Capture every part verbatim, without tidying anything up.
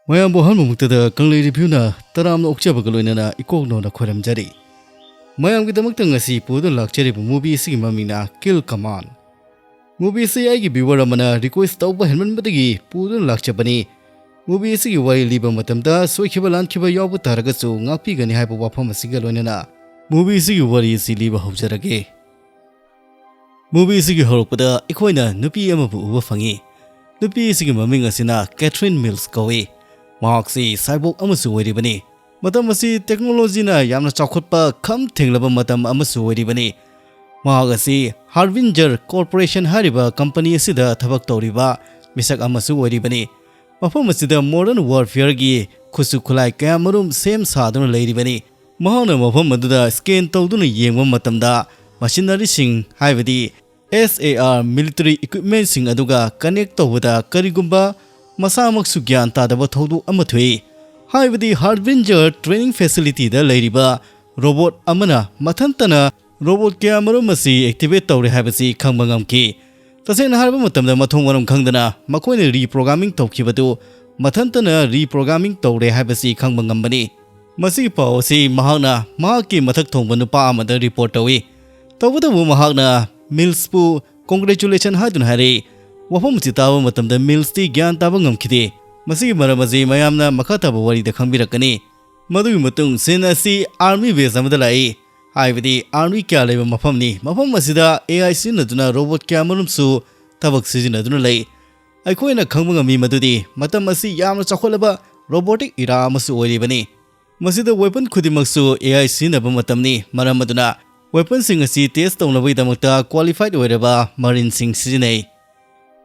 ꯃꯌꯥꯝꯕꯨ ꯑꯍꯥꯟꯕꯃꯛꯇꯗ ꯀꯪꯂꯩ ꯔꯤꯚ꯭ꯌꯨꯅ ꯇꯔꯥꯝꯅ ꯑꯣꯛꯆꯕꯒ ꯂꯣꯏꯅꯅ ꯏꯀꯣꯛꯅꯣꯅ ꯈꯣꯏꯔꯝꯖꯔꯤ꯫ ꯃꯌꯥꯝꯒꯤꯗꯃꯛꯇ ꯉꯁꯤ ꯄꯨꯗꯨꯅ ꯂꯥꯛꯆꯔꯤꯕ movie ꯑꯁꯤꯒꯤ ꯃꯃꯤꯡꯅ Kill Command꯫ Movie ꯑꯁꯤ ꯑꯩꯒꯤ viewer ꯑꯃꯅ request ꯇꯧꯕ ꯍꯦꯟꯃꯟꯕꯗꯒꯤ ꯄꯨꯗꯨꯅ ꯂꯥꯛꯆꯕꯅꯤ꯫ Movie ꯑꯁꯤꯒꯤ ꯋꯥꯔꯤ ꯂꯤꯕ ꯃꯇꯝꯗ ꯁꯣꯏꯈꯤꯕ ꯂꯥꯟꯈꯤꯕ ꯌꯥꯎꯕ ꯇꯥꯔꯒꯁꯨ ꯉꯥꯛꯄꯤꯒꯅꯤ ꯍꯥꯏꯕ ꯋꯥꯐꯝ ꯑꯁꯤꯒ ꯂꯣꯏꯅꯅ movie ꯑꯁꯤꯒꯤ ꯋꯥꯔꯤ ꯑꯁꯤ ꯂꯤꯕ ꯍꯧꯖꯔꯒꯦ꯫ Movie ꯑꯁꯤꯒꯤ ꯍꯧꯔꯛꯄꯗ ꯑꯩꯈꯣꯏꯅ ꯅꯨꯄꯤ ꯑꯃꯕꯨ ꯎꯕ ꯐꯪꯏ꯫ ꯅꯨꯄꯤ ꯑꯁꯤꯒꯤ ꯃꯃꯤꯡ ꯑꯁꯤꯅ Catherine Mills ꯀꯧꯏ꯫ ꯃꯍꯥꯛꯁꯤ cyborg ꯑꯃꯁꯨ ꯑꯣꯏꯔꯤꯕꯅꯤ꯫ ꯃꯇꯝ ꯑꯁꯤ technologyꯅ ꯌꯥꯝꯅ ꯆꯥꯎꯈꯠꯄ ꯈꯝ ꯊꯦꯡꯂꯕ ꯃꯇꯝ ꯑꯃꯁꯨ ꯑꯣꯏꯔꯤꯕꯅꯤ꯫ ꯃꯍꯥꯛ ꯑꯁꯤ Harbinger Corporation ꯍꯥꯏꯔꯤꯕ company ꯑꯁꯤꯗ ꯊꯕꯛ ꯇꯧꯔꯤꯕ ꯃꯤꯁꯛ ꯑꯃꯁꯨ ꯑꯣꯏꯔꯤꯕꯅꯤ꯫ ꯃꯐꯝ ꯑꯁꯤꯗ modern warfareꯒꯤ ꯈꯨꯠꯁꯨ ꯈꯨꯠꯂꯥꯏ ꯀꯌꯥꯃꯔꯨꯝ ꯁꯦꯝ ꯁꯥꯗꯨꯅ ꯂꯩꯔꯤꯕꯅꯤ꯫ ꯃꯍꯥꯛꯅ ꯃꯐꯝ ꯑꯗꯨꯗ scan ꯇꯧꯗꯨꯅ ꯌꯦꯡꯕ ꯃꯇꯝꯗ machineryꯁꯤꯡ, ꯍꯥꯏꯕꯗꯤ S A R military equipmentꯁꯤꯡ ꯑꯗꯨꯒ connect ꯇꯧꯕꯗ ꯀꯔꯤꯒꯨꯝꯕ ꯃꯁꯥꯃꯛꯁꯨ ꯒ꯭ꯌꯥꯟ ꯇꯥꯗꯕ ꯊꯧꯗꯣꯛ ꯑꯃ ꯊꯣꯛꯏ꯫ ꯍꯥꯏꯕꯗꯤ Harbinger training facilityꯗ ꯂꯩꯔꯤꯕ robot ꯑꯃꯅ ꯃꯊꯟꯇꯅ robot ꯀꯌꯥꯃꯔꯨꯝ ꯑꯁꯤ activate ꯇꯧꯔꯦ ꯍꯥꯏꯕꯁꯤ ꯈꯪꯕ ꯉꯝꯈꯤ꯫ ꯇꯁꯦꯡꯅ ꯍꯥꯏꯔꯕ ꯃꯇꯝꯗ, ꯃꯊꯣꯡ ꯃꯔꯝ ꯈꯪꯗꯅ ꯃꯈꯣꯏꯅ reprogramming ꯇꯧꯈꯤꯕꯗꯨ ꯃꯊꯟꯇꯅ reprogramming ꯇꯧꯔꯦ ꯍꯥꯏꯕꯁꯤ ꯈꯪꯕ ꯉꯝꯕꯅꯤ꯫ ꯃꯁꯤꯒꯤ ꯄꯥꯎ ꯑꯁꯤ ꯃꯍꯥꯛꯅ ꯃꯍꯥꯛꯀꯤ ꯃꯊꯛ ꯊꯣꯡꯕ ꯅꯨꯄꯥ ꯑꯃꯗ report ꯇꯧꯏ꯫ ꯇꯧꯕꯇꯕꯨ ꯃꯍꯥꯛꯅ Millsꯄꯨ congratulation ꯍꯥꯏꯗꯨꯅ ꯍꯥꯏꯔꯛꯏ꯫ ꯋꯥꯐꯝ ꯑꯁꯤ ꯇꯥꯕ ꯃꯇꯝꯗ Millsꯇꯤ ꯒ꯭ꯌꯥꯟ ꯇꯥꯕ ꯉꯝꯈꯤꯗꯦ꯫ ꯃꯁꯤꯒꯤ ꯃꯔꯝ ꯑꯁꯤ ꯃꯌꯥꯝꯅ ꯃꯈꯥ ꯇꯥꯕ ꯋꯥꯔꯤꯗ ꯈꯪꯕꯤꯔꯛꯀꯅꯤ꯫ ꯃꯗꯨꯒꯤ ꯃꯇꯨꯡ scene ꯑꯁꯤ army base ꯑꯃꯗ ꯂꯥꯛꯏ꯫ ꯍꯥꯏꯕꯗꯤ army ꯀꯌꯥ ꯂꯩꯕ ꯃꯐꯝꯅꯤ꯫ ꯃꯐꯝ ꯑꯁꯤꯗ A I ꯁꯤꯖꯤꯟꯅꯗꯨꯅ robot ꯀꯌꯥꯃꯔꯨꯝꯁꯨ ꯊꯕꯛ ꯁꯤꯖꯤꯟꯅꯗꯨꯅ ꯂꯩ꯫ ꯑꯩꯈꯣꯏꯅ ꯈꯪꯕ ꯉꯝꯃꯤ ꯃꯗꯨꯗꯤ ꯃꯇꯝ ꯑꯁꯤ ꯌꯥꯝꯅ ꯆꯥꯎꯈꯠꯂꯕ robotic era ꯑꯃꯁꯨ ꯑꯣꯏꯔꯤꯕꯅꯤ꯫ ꯃꯁꯤꯗ weapon ꯈꯨꯗꯤꯡꯃꯛꯁꯨ A I ꯁꯤꯖꯤꯟꯅꯕ ꯃꯇꯝꯅꯤ꯫ ꯃꯔꯝ ꯑꯗꯨꯅ weaponꯁꯤꯡ ꯑꯁꯤ test ꯇꯧꯅꯕꯒꯤꯗꯃꯛꯇ qualified ꯑꯣꯏꯔꯕ marineꯁꯤꯡ ꯁꯤꯖꯤꯟꯅꯩ꯫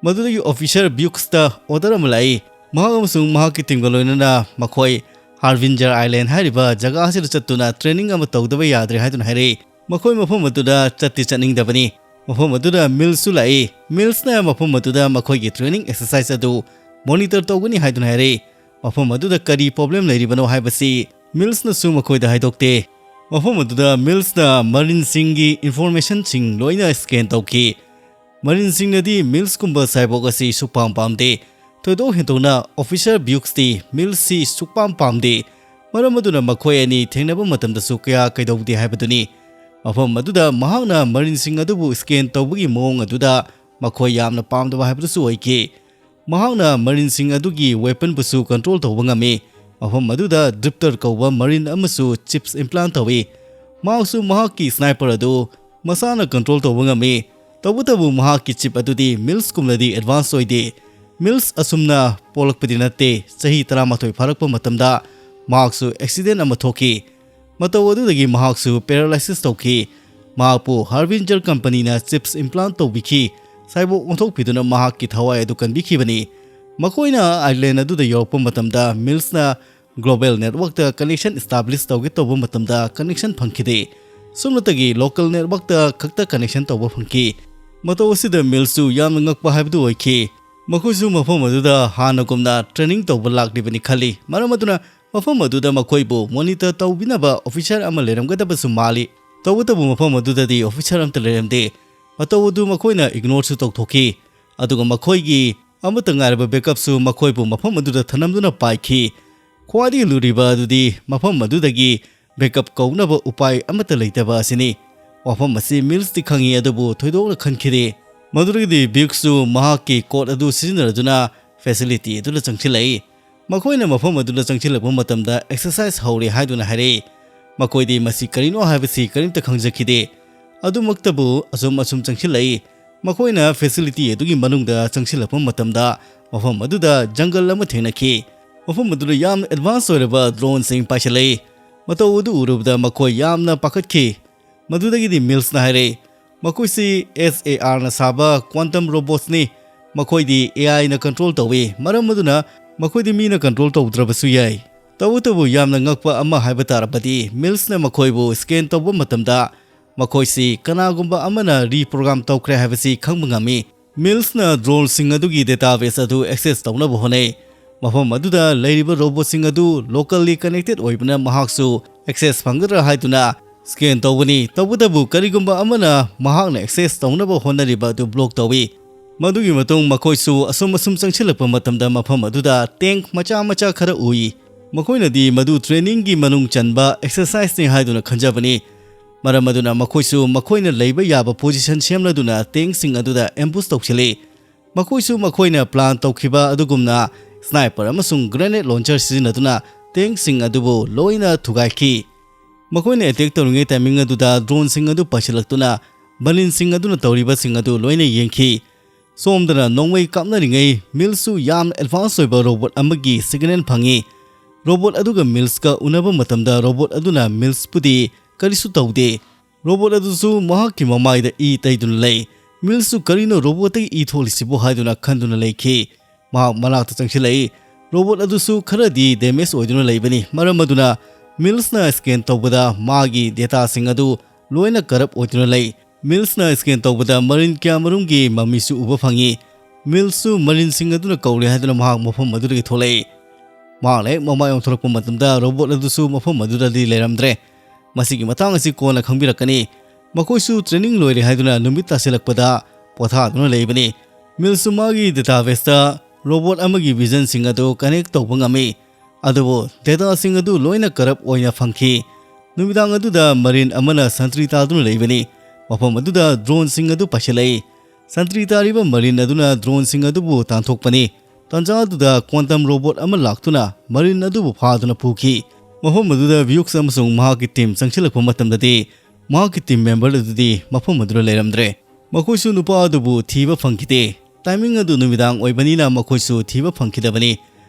ꯃꯗꯨꯗꯒꯤ officer Bukesꯇ order ꯑꯃ ꯂꯥꯛꯏ꯫ ꯃꯍꯥꯛ ꯑꯃꯁꯨꯡ ꯃꯍꯥꯛꯀꯤ teamꯒ ꯂꯣꯏꯅꯅ ꯃꯈꯣꯏ Harbinger Island ꯍꯥꯏꯔꯤꯕ ꯖꯒꯥ ꯑꯁꯤꯗ ꯆꯠꯇꯨꯅ training ꯑꯃ ꯇꯧꯗꯕ ꯌꯥꯗ꯭ꯔꯦ ꯍꯥꯏꯗꯨꯅ ꯍꯥꯏꯔꯛꯏ꯫ ꯃꯈꯣꯏ ꯃꯐꯝ ꯑꯗꯨꯗ ꯆꯠꯇꯤ ꯆꯠꯅꯤꯡꯗꯕꯅꯤ꯫ ꯃꯐꯝ ꯑꯗꯨꯗ Millsꯁꯨ ꯂꯥꯛꯏ꯫ Millsꯅ ꯃꯐꯝ ꯑꯗꯨꯗ ꯃꯈꯣꯏꯒꯤ training exercise ꯑꯗꯨ monitor ꯇꯧꯒꯅꯤ ꯍꯥꯏꯗꯨꯅ ꯍꯥꯏꯔꯛꯏ꯫ ꯃꯐꯝ ꯑꯗꯨꯗ ꯀꯔꯤ problem ꯂꯩꯔꯤꯕꯅꯣ ꯍꯥꯏꯕꯁꯤ Millsꯅꯁꯨ ꯃꯈꯣꯏꯗ ꯍꯥꯏꯗꯣꯛꯇꯦ꯫ ꯃꯐꯝ ꯑꯗꯨꯗ Millsꯅ marineꯁꯤꯡꯒꯤ informationꯁꯤꯡ ꯂꯣꯏꯅ scan ꯇꯧꯈꯤ꯫ Marineꯁꯤꯡꯅꯗꯤ Millsꯀꯨꯝꯕ cyborg ꯑꯁꯤ ꯁꯨꯛꯄꯥꯝ ꯄꯥꯝꯗꯦ꯫ ꯊꯣꯏꯗꯣꯛ ꯍꯦꯟꯗꯣꯛꯅ ꯑꯣꯐꯤꯁꯥꯔ ꯕ꯭ꯌꯨꯛꯁꯇꯤ ꯃꯤꯜꯁꯁꯤ ꯁꯨꯛꯄꯥꯝ ꯄꯥꯝꯗꯦ꯫ ꯃꯔꯝ ꯑꯗꯨꯅ ꯃꯈꯣꯏ ꯑꯅꯤ ꯊꯦꯡꯅꯕ ꯃꯇꯝꯗꯁꯨ ꯀꯌꯥ ꯀꯩꯗꯧꯗꯦ ꯍꯥꯏꯕꯗꯨꯅꯤ꯫ ꯃꯐꯝ ꯑꯗꯨꯗ ꯃꯍꯥꯛꯅ ꯃꯔꯤꯟꯁꯤꯡ ꯑꯗꯨꯕꯨ ꯁ꯭ꯀꯦꯟ ꯇꯧꯕꯒꯤ ꯃꯑꯣꯡ ꯑꯗꯨꯗ ꯃꯈꯣꯏ ꯌꯥꯝꯅ ꯄꯥꯝꯗꯕ ꯍꯥꯏꯕꯗꯨꯁꯨ ꯑꯣꯏꯈꯤ꯫ ꯃꯍꯥꯛꯅ ꯃꯔꯤꯟꯁꯤꯡ ꯑꯗꯨꯒꯤ ꯋꯦꯄꯟꯕꯨꯁꯨ ꯀꯟꯇ꯭ꯔꯣꯜ ꯇꯧꯕ ꯉꯝꯃꯤ꯫ ꯃꯐꯝ ꯑꯗꯨꯗ ꯗ꯭ꯔꯤꯞꯇꯔ ꯀꯧꯕ ꯃꯔꯤꯟ ꯑꯃꯁꯨ ꯆꯤꯞꯁ ꯏꯝꯄ꯭ꯂꯥꯟ ꯇꯧꯏ꯫ ꯃꯍꯥꯛꯁꯨ ꯃꯍꯥꯛꯀꯤ ꯁ꯭ꯅꯥꯏꯄꯔ ꯑꯗꯨ ꯃꯁꯥꯅ ꯀꯟꯇ꯭ꯔꯣꯜ ꯇꯧꯕ ꯉꯝꯃꯤ꯫ ꯇꯧꯕꯇꯕꯨ ꯃꯍꯥꯛꯀꯤ ꯆꯤꯞ ꯑꯗꯨꯗꯤ ꯃꯤꯜꯁꯀꯨꯝꯅꯗꯤ ꯑꯦꯗꯚꯥꯟꯁ ꯑꯣꯏꯗꯦ꯫ ꯃꯤꯜꯁ ꯑꯁꯨꯝꯅ ꯄꯣꯛꯂꯛꯄꯗꯤ ꯅꯠꯇꯦ꯫ ꯆꯍꯤ ꯇꯔꯥꯃꯥꯊꯣꯏ ꯐꯥꯔꯛꯄ ꯃꯇꯝꯗ ꯃꯍꯥꯛꯁꯨ ꯑꯦꯛꯁꯤꯗꯦꯟ ꯑꯃ ꯊꯣꯛꯈꯤ꯫ ꯃꯇꯧ ꯑꯗꯨꯗꯒꯤ ꯃꯍꯥꯛꯁꯁꯨ ꯄꯦꯔꯥꯂꯥꯏꯁꯤꯁ ꯇꯧꯈꯤ꯫ ꯃꯍꯥꯛꯄꯨ ꯍꯥꯔꯕꯤꯟꯖꯔ ꯀꯝꯄꯅꯤꯅ ꯆꯤꯞꯁ ꯏꯝꯄ꯭ꯂꯥꯟ ꯇꯧꯕꯤꯈꯤ꯫ ꯁꯥꯏꯕꯣꯛ ꯑꯣꯟꯊꯣꯛꯄꯤꯗꯨꯅ ꯃꯍꯥꯛꯀꯤ ꯊꯋꯥꯏ ꯑꯗꯨ ꯀꯟꯕꯤꯈꯤꯕꯅꯤ꯫ ꯃꯈꯣꯏꯅ ꯑꯥꯏꯂꯦꯟ ꯑꯗꯨꯗ ꯌꯧꯔꯛꯄ ꯃꯇꯝꯗ ꯃꯤꯜꯁꯅ ꯒ꯭ꯂꯣꯕꯦꯜ ꯅꯦꯠꯋꯥꯔꯛꯇ ꯀꯅꯦꯛꯁꯟ ꯏꯁꯇꯥꯕ꯭ꯂꯤꯁ ꯇꯧꯒꯦ ꯇꯧꯕ ꯃꯇꯝꯗ ꯀꯅꯦꯛꯁꯟ ꯐꯪꯈꯤꯗꯦ꯫ ꯁꯨꯞꯅꯇꯒꯤ ꯂꯣꯀꯦꯜ ꯅꯦꯠꯋꯥꯔꯛꯇ ꯈꯛꯇ ꯀꯅꯦꯛꯁꯟ ꯇꯧꯕ ꯐꯪꯈꯤ꯫ ꯃꯇꯧ ꯑꯁꯤꯗ ꯃꯤꯜꯁꯁꯨ ꯌꯥꯝꯅ ꯉꯛꯄ ꯍꯥꯏꯕꯗꯨ ꯑꯣꯏꯈꯤ꯫ ꯃꯈꯣꯏꯁꯨ ꯃꯐꯝ ꯑꯗꯨꯗ ꯍꯥꯟꯅꯒꯨꯝꯅ ꯇ꯭ꯔꯦꯅꯤꯡ ꯇꯧꯕ ꯂꯥꯛꯂꯤꯕꯅꯤ ꯈꯜꯂꯤ꯫ ꯃꯔꯝ ꯑꯗꯨꯅ ꯃꯐꯝ ꯑꯗꯨꯗ ꯃꯈꯣꯏꯕꯨ ꯃꯣꯅꯤꯇꯔ ꯇꯧꯕꯤꯅꯕ ꯑꯣꯐꯤꯁꯥꯔ ꯑꯃ ꯂꯩꯔꯝꯒꯗꯕꯁꯨ ꯃꯥꯜꯂꯤ꯫ ꯇꯧꯕꯇꯕꯨ ꯃꯐꯝ ꯑꯗꯨꯗꯗꯤ ꯑꯣꯐꯤꯁꯥꯔ ꯑꯃꯠꯇ ꯂꯩꯔꯝꯗꯦ꯫ ꯃꯇꯧ ꯑꯗꯨ ꯃꯈꯣꯏꯅ ꯏꯒꯅꯣꯔꯁꯨ ꯇꯧꯊꯣꯛꯈꯤ꯫ ꯑꯗꯨꯒ ꯃꯈꯣꯏꯒꯤ ꯑꯃꯠꯇ ꯉꯥꯏꯔꯕ ꯕꯦꯀꯞꯁꯨ ꯃꯈꯣꯏꯕꯨ ꯃꯐꯝ ꯑꯗꯨꯗ ꯊꯅꯝꯗꯨꯅ ꯄꯥꯏꯈꯤ꯫ ꯈ꯭ꯋꯥꯏꯗꯒꯤ ꯂꯨꯔꯤꯕ ꯑꯗꯨꯗꯤ ꯃꯐꯝ ꯑꯗꯨꯗꯒꯤ ꯕꯦꯀꯞ ꯀꯧꯅꯕ ꯎꯄꯥꯏ ꯑꯃꯠꯇ ꯂꯩꯇꯕ ꯑꯁꯤꯅꯤ꯫ ꯋꯥꯐꯝ ꯑꯁꯤ ꯃꯤꯜꯁꯇꯤ ꯈꯪꯏ, ꯑꯗꯨꯕꯨ ꯊꯣꯏꯗꯣꯛꯅ ꯈꯟꯈꯤꯗꯦ꯫ ꯃꯗꯨꯗꯒꯤꯗꯤ ꯕ꯭ꯌꯨꯛꯁꯁꯨ ꯃꯍꯥꯛꯀꯤ ꯀꯣꯠ ꯑꯗꯨ ꯁꯤꯖꯤꯟꯅꯔꯗꯨꯅ ꯐꯦꯁꯤꯂꯤꯇꯤ ꯑꯗꯨꯗ ꯆꯪꯁꯤꯜꯂꯛꯏ꯫ ꯃꯈꯣꯏꯅ ꯃꯐꯝ ꯑꯗꯨꯗ ꯆꯪꯁꯤꯜꯂꯛꯄ ꯃꯇꯝꯗ ꯑꯦꯛꯁꯔꯁꯥꯏꯁ ꯍꯧꯔꯦ ꯍꯥꯏꯗꯨꯅ ꯍꯥꯏꯔꯛꯏ꯫ ꯃꯈꯣꯏꯗꯤ ꯃꯁꯤ ꯀꯔꯤꯅꯣ ꯍꯥꯏꯕꯁꯤ ꯀꯔꯤꯝꯇ ꯈꯪꯖꯈꯤꯗꯦ꯫ ꯑꯗꯨꯃꯛꯇꯕꯨ ꯑꯁꯨꯝ ꯑꯁꯨꯝ ꯆꯪꯁꯤꯜꯂꯛꯏ꯫ ꯃꯈꯣꯏꯅ ꯐꯦꯁꯤꯂꯤꯇꯤ ꯑꯗꯨꯒꯤ ꯃꯅꯨꯡꯗ ꯆꯪꯁꯤꯜꯂꯛꯄ ꯃꯇꯝꯗ ꯃꯐꯝ ꯑꯗꯨꯗ ꯖꯪꯒꯜ ꯑꯃ ꯊꯦꯡꯅꯈꯤ꯫ ꯃꯐꯝ ꯑꯗꯨꯗ ꯌꯥꯝꯅ ꯑꯦꯗꯚꯥꯟꯁ ꯑꯣꯏꯔꯕ ꯗ꯭ꯔꯣꯟꯁꯤꯡ ꯄꯥꯏꯁꯤꯜꯂꯛꯏ꯫ ꯃꯇꯧ ꯑꯗꯨ ꯎꯔꯨꯕꯗ ꯃꯈꯣꯏ ꯌꯥꯝꯅ ꯄꯥꯈꯠꯈꯤ꯫ ꯃꯗꯨꯗꯒꯤꯗꯤ ꯃꯤꯜꯁꯅ ꯍꯥꯏꯔꯛꯏ, "ꯃꯈꯣꯏꯁꯤ ꯑꯦꯁ ꯑꯦ ꯑꯥꯔꯅ ꯁꯥꯕ ꯀ꯭ꯋꯥꯟꯇꯝ ꯔꯣꯕꯣꯠꯁꯅꯤ꯫ ꯃꯈꯣꯏꯗꯤ ꯑꯦ ꯑꯥꯏꯅ ꯀꯟꯇ꯭ꯔꯣꯜ ꯇꯧꯏ꯫ ꯃꯔꯝ ꯑꯗꯨꯅ ꯃꯈꯣꯏꯗꯤ ꯃꯤꯅ ꯀꯟꯇ꯭ꯔꯣꯜ ꯇꯧꯗ꯭ꯔꯕꯁꯨ ꯌꯥꯏ꯫" ꯇꯧꯕꯇꯕꯨ ꯌꯥꯝꯅ ꯉꯛꯄ ꯑꯃ ꯍꯥꯏꯕ ꯇꯥꯔꯕꯗꯤ, ꯃꯤꯜꯁꯅ ꯃꯈꯣꯏꯕꯨ ꯁ꯭ꯀꯦꯟ ꯇꯧꯕ ꯃꯇꯝꯗ ꯃꯈꯣꯏꯁꯤ ꯀꯅꯥꯒꯨꯝꯕ ꯑꯃꯅ ꯔꯤꯄ꯭ꯔꯣꯒ꯭ꯔꯥꯝ ꯇꯧꯈ꯭ꯔꯦ ꯍꯥꯏꯕꯁꯤ ꯈꯪꯕ ꯉꯝꯃꯤ꯫ ꯃꯤꯜꯁꯅ ꯗ꯭ꯔꯣꯟꯁꯤꯡ ꯑꯗꯨꯒꯤ ꯗꯦꯇꯥꯕꯦꯁ ꯑꯗꯨ ꯑꯦꯛꯁꯦꯁ ꯇꯧꯅꯕ ꯍꯣꯠꯅꯩ꯫ ꯃꯐꯝ ꯑꯗꯨꯗ ꯂꯩꯔꯤꯕ ꯔꯣꯕꯣꯠꯁꯤꯡ ꯑꯗꯨ ꯂꯣꯀꯦꯜꯂꯤ ꯀꯅꯦꯛꯇꯦꯗ ꯑꯣꯏꯕꯅ ꯃꯍꯥꯛꯁꯨ ꯑꯦꯛꯁꯦꯁ ꯐꯪꯒꯗ꯭ꯔꯥ ꯍꯥꯏꯗꯨꯅ ꯁ꯭ꯀꯦꯟ ꯇꯧꯕꯅꯤ꯫ ꯇꯧꯕꯇꯕꯨ ꯀꯔꯤꯒꯨꯝꯕ ꯑꯃꯅ ꯃꯍꯥꯛꯅ ꯑꯦꯛꯁꯦꯁ ꯇꯧꯅꯕ ꯍꯣꯠꯅꯔꯤꯕ ꯑꯗꯨ ꯕ꯭ꯂꯣꯛ ꯇꯧꯏ꯫ ꯃꯗꯨꯒꯤ ꯃꯇꯨꯡ ꯃꯈꯣꯏꯁꯨ ꯑꯁꯨꯝ ꯑꯁꯨꯝ ꯆꯪꯁꯤꯜꯂꯛꯄ ꯃꯇꯝꯗ ꯃꯐꯝ ꯑꯗꯨꯗ ꯇꯦꯡ ꯃꯆꯥ ꯃꯆꯥ ꯈꯔ ꯎꯏ꯫ ꯃꯈꯣꯏꯅꯗꯤ ꯃꯗꯨ ꯇ꯭ꯔꯦꯅꯤꯡꯒꯤ ꯃꯅꯨꯡ ꯆꯟꯕ ꯑꯦꯛꯁꯔꯁꯥꯏꯖꯅꯤ ꯍꯥꯏꯗꯨꯅ ꯈꯟꯖꯕꯅꯤ꯫ ꯃꯔꯝ ꯑꯗꯨꯅ ꯃꯈꯣꯏꯁꯨ ꯃꯈꯣꯏꯅ ꯂꯩꯕ ꯌꯥꯕ ꯄꯣꯖꯤꯁꯟ ꯁꯦꯝꯂꯗꯨꯅ ꯇꯦꯡꯁꯤꯡ ꯑꯗꯨꯗ ꯑꯦꯝꯕꯨꯁ ꯇꯧꯁꯤꯜꯂꯤ꯫ ꯃꯈꯣꯏꯁꯨ ꯃꯈꯣꯏꯅ ꯄ꯭ꯂꯥꯟ ꯇꯧꯈꯤꯕ ꯑꯗꯨꯒꯨꯝꯅ ꯁ꯭ꯅꯥꯏꯄꯔ ꯑꯃꯁꯨꯡ ꯒ꯭ꯔꯦꯅꯦꯗ ꯂꯣꯟꯆꯔ ꯁꯤꯖꯤꯟꯅꯗꯨꯅ ꯇꯦꯡꯁꯤꯡ ꯑꯗꯨꯕꯨ ꯂꯣꯏꯅ ꯊꯨꯒꯥꯏꯈꯤ꯫ ꯃꯈꯣꯏꯅ ꯑꯦꯇꯦꯛ ꯇꯧꯔꯤꯉꯩ ꯇꯥꯏꯃꯤꯡ ꯑꯗꯨꯗ ꯗ꯭ꯔꯣꯟꯁꯤꯡ ꯑꯗꯨ ꯄꯥꯏꯁꯤꯜꯂꯛꯇꯨꯅ ꯃꯔꯤꯟꯁꯤꯡ ꯑꯗꯨꯅ ꯇꯧꯔꯤꯕꯁꯤꯡ ꯑꯗꯨ ꯂꯣꯏꯅ ꯌꯦꯡꯈꯤ꯫ ꯁꯣꯝꯗꯅ ꯅꯣꯡꯃꯩ ꯀꯥꯞꯅꯔꯤꯉꯩ ꯃꯤꯜꯁꯁꯨ ꯌꯥꯝꯅ ꯑꯦꯗꯚꯥꯟꯁ ꯑꯣꯏꯕ ꯔꯣꯕꯣꯠ ꯑꯃꯒꯤ ꯁꯤꯒꯅꯦꯜ ꯐꯪꯉꯤ꯫ ꯔꯣꯕꯣꯠ ꯑꯗꯨꯒ ꯃꯤꯜꯁꯀ ꯎꯅꯕ ꯃꯇꯝꯗ ꯔꯣꯕꯣꯠ ꯑꯗꯨꯅ ꯃꯤꯜꯁꯄꯨꯗꯤ ꯀꯔꯤꯁꯨ ꯇꯧꯗꯦ꯫ ꯔꯣꯕꯣꯠ ꯑꯗꯨꯁꯨ ꯃꯍꯥꯛꯀꯤ ꯃꯃꯥꯏꯗ ꯏ ꯇꯩꯗꯨꯅ ꯂꯩ꯫ ꯃꯤꯜꯁꯁꯨ "ꯀꯔꯤꯅꯣ ꯔꯣꯕꯣꯠꯇꯒꯤ ꯏ ꯊꯣꯛꯂꯤꯁꯤꯕꯨ?" ꯍꯥꯏꯗꯨꯅ ꯈꯟꯗꯨꯅ ꯂꯩꯈꯤ꯫ ꯃꯍꯥꯛ ꯃꯅꯥꯛꯇ ꯆꯪꯁꯤꯜꯂꯛꯏ꯫ ꯔꯣꯕꯣꯠ ꯑꯗꯨꯁꯨ ꯈꯔꯗꯤ ꯗꯦꯃꯦꯖ ꯑꯣꯏꯗꯨꯅ ꯂꯩꯕꯅꯤ꯫ ꯃꯔꯝ ꯑꯗꯨꯅ ꯃꯤꯜꯁꯅ ꯁ꯭ꯀꯦꯟ ꯇꯧꯕꯗ ꯃꯥꯒꯤ ꯗꯦꯇꯥꯁꯤꯡ ꯑꯗꯨ ꯂꯣꯏꯅ ꯀꯔꯞ ꯑꯣꯏꯗꯨꯅ ꯂꯩ꯫ ꯃꯤꯜꯁꯅ ꯁ꯭ꯀꯦꯟ ꯇꯧꯕꯗ ꯃꯔꯤꯟ ꯀꯌꯥꯃꯔꯨꯝꯒꯤ ꯃꯃꯤꯁꯨ ꯎꯕ ꯐꯪꯉꯤ꯫ ꯃꯤꯜꯁꯁꯨ ꯃꯔꯤꯟꯁꯤꯡ ꯑꯗꯨꯅ ꯀꯧꯔꯦ ꯍꯥꯏꯗꯨꯅ ꯃꯍꯥꯛ ꯃꯐꯝ ꯑꯗꯨꯗꯒꯤ ꯊꯣꯛꯂꯛꯏ꯫ ꯃꯍꯥꯛꯅ ꯍꯦꯛ ꯃꯃꯥꯏ ꯑꯣꯟꯊꯣꯔꯛꯄ ꯃꯇꯝꯗ ꯔꯣꯕꯣꯠ ꯑꯗꯨꯁꯨ ꯃꯐꯝ ꯑꯗꯨꯗꯗꯤ ꯂꯩꯔꯝꯗ꯭ꯔꯦ꯫ ꯃꯁꯤꯒꯤ ꯃꯇꯥꯡ ꯑꯁꯤ ꯀꯣꯟꯅ ꯈꯪꯕꯤꯔꯛꯀꯅꯤ꯫ ꯃꯈꯣꯏꯁꯨ ꯇ꯭ꯔꯦꯅꯤꯡ ꯂꯣꯏꯔꯦ ꯍꯥꯏꯗꯨꯅ ꯅꯨꯃꯤꯠ ꯇꯥꯁꯤꯜꯂꯛꯄꯗ ꯄꯣꯊꯥꯗꯨꯅ ꯂꯩꯕꯅꯤ꯫ ꯃꯤꯜꯁꯁꯨ ꯃꯥꯒꯤ ꯗꯦꯇꯥꯕꯦꯁꯇ ꯔꯣꯕꯣꯠ ꯑꯃꯒꯤ ꯚꯤꯖꯟꯁꯤꯡ ꯑꯗꯨ ꯀꯅꯦꯛ ꯇꯧꯕ ꯉꯝꯃꯤ꯫ ꯑꯗꯨꯕꯨ ꯗꯦꯇꯥꯁꯤꯡ ꯑꯗꯨ ꯂꯣꯏꯅ ꯀꯔꯞ ꯑꯣꯏꯅ ꯐꯪꯈꯤ꯫ ꯅꯨꯃꯤꯗꯥꯡ ꯑꯗꯨꯗ ꯃꯔꯤꯟ ꯑꯃꯅ ꯁꯟꯇ꯭ꯔꯤ ꯇꯥꯗꯨꯅ ꯂꯩꯕꯅꯤ꯫ ꯃꯐꯝ ꯑꯗꯨꯗ ꯗ꯭ꯔꯣꯟꯁꯤꯡ ꯑꯗꯨ ꯄꯥꯏꯁꯤꯜꯂꯛꯏ꯫ ꯁꯟꯇ꯭ꯔꯤ ꯇꯥꯔꯤꯕ ꯃꯔꯤꯟ ꯑꯗꯨꯅ ꯗ꯭ꯔꯣꯟꯁꯤꯡ ꯑꯗꯨꯕꯨ ꯇꯥꯟꯊꯣꯛꯄꯅꯤ꯫ ꯇꯥꯟꯖꯥ ꯑꯗꯨꯗ ꯀ꯭ꯋꯥꯟꯇꯝ ꯔꯣꯕꯣꯠ ꯑꯃ ꯂꯥꯛꯇꯨꯅ ꯃꯔꯤꯟ ꯑꯗꯨꯕꯨ ꯐꯥꯗꯨꯅ ꯄꯨꯈꯤ꯫ ꯃꯐꯝ ꯑꯗꯨꯗ ꯚ꯭ꯌꯨꯛꯁ ꯑꯃꯁꯨꯡ ꯃꯍꯥꯛꯀꯤ ꯇꯤꯝ ꯆꯪꯁꯤꯜꯂꯛꯄ ꯃꯇꯝꯗꯗꯤ ꯃꯍꯥꯛꯀꯤ ꯇꯤꯝ ꯃꯦꯝꯕꯔ ꯑꯗꯨꯗꯤ ꯃꯐꯝ ꯑꯗꯨꯗ ꯂꯩꯔꯝꯗ꯭ꯔꯦ꯫ ꯃꯈꯣꯏꯁꯨ ꯅꯨꯄꯥ ꯑꯗꯨꯕꯨ ꯊꯤꯕ ꯐꯪꯈꯤꯗꯦ꯫ ꯇꯥꯏꯃꯤꯡ ꯑꯗꯨ ꯅꯨꯃꯤꯗꯥꯡ ꯑꯣꯏꯕꯅꯤꯅ ꯃꯈꯣꯏꯁꯨ ꯊꯤꯕ ꯐꯪꯈꯤꯗꯕꯅꯤ꯫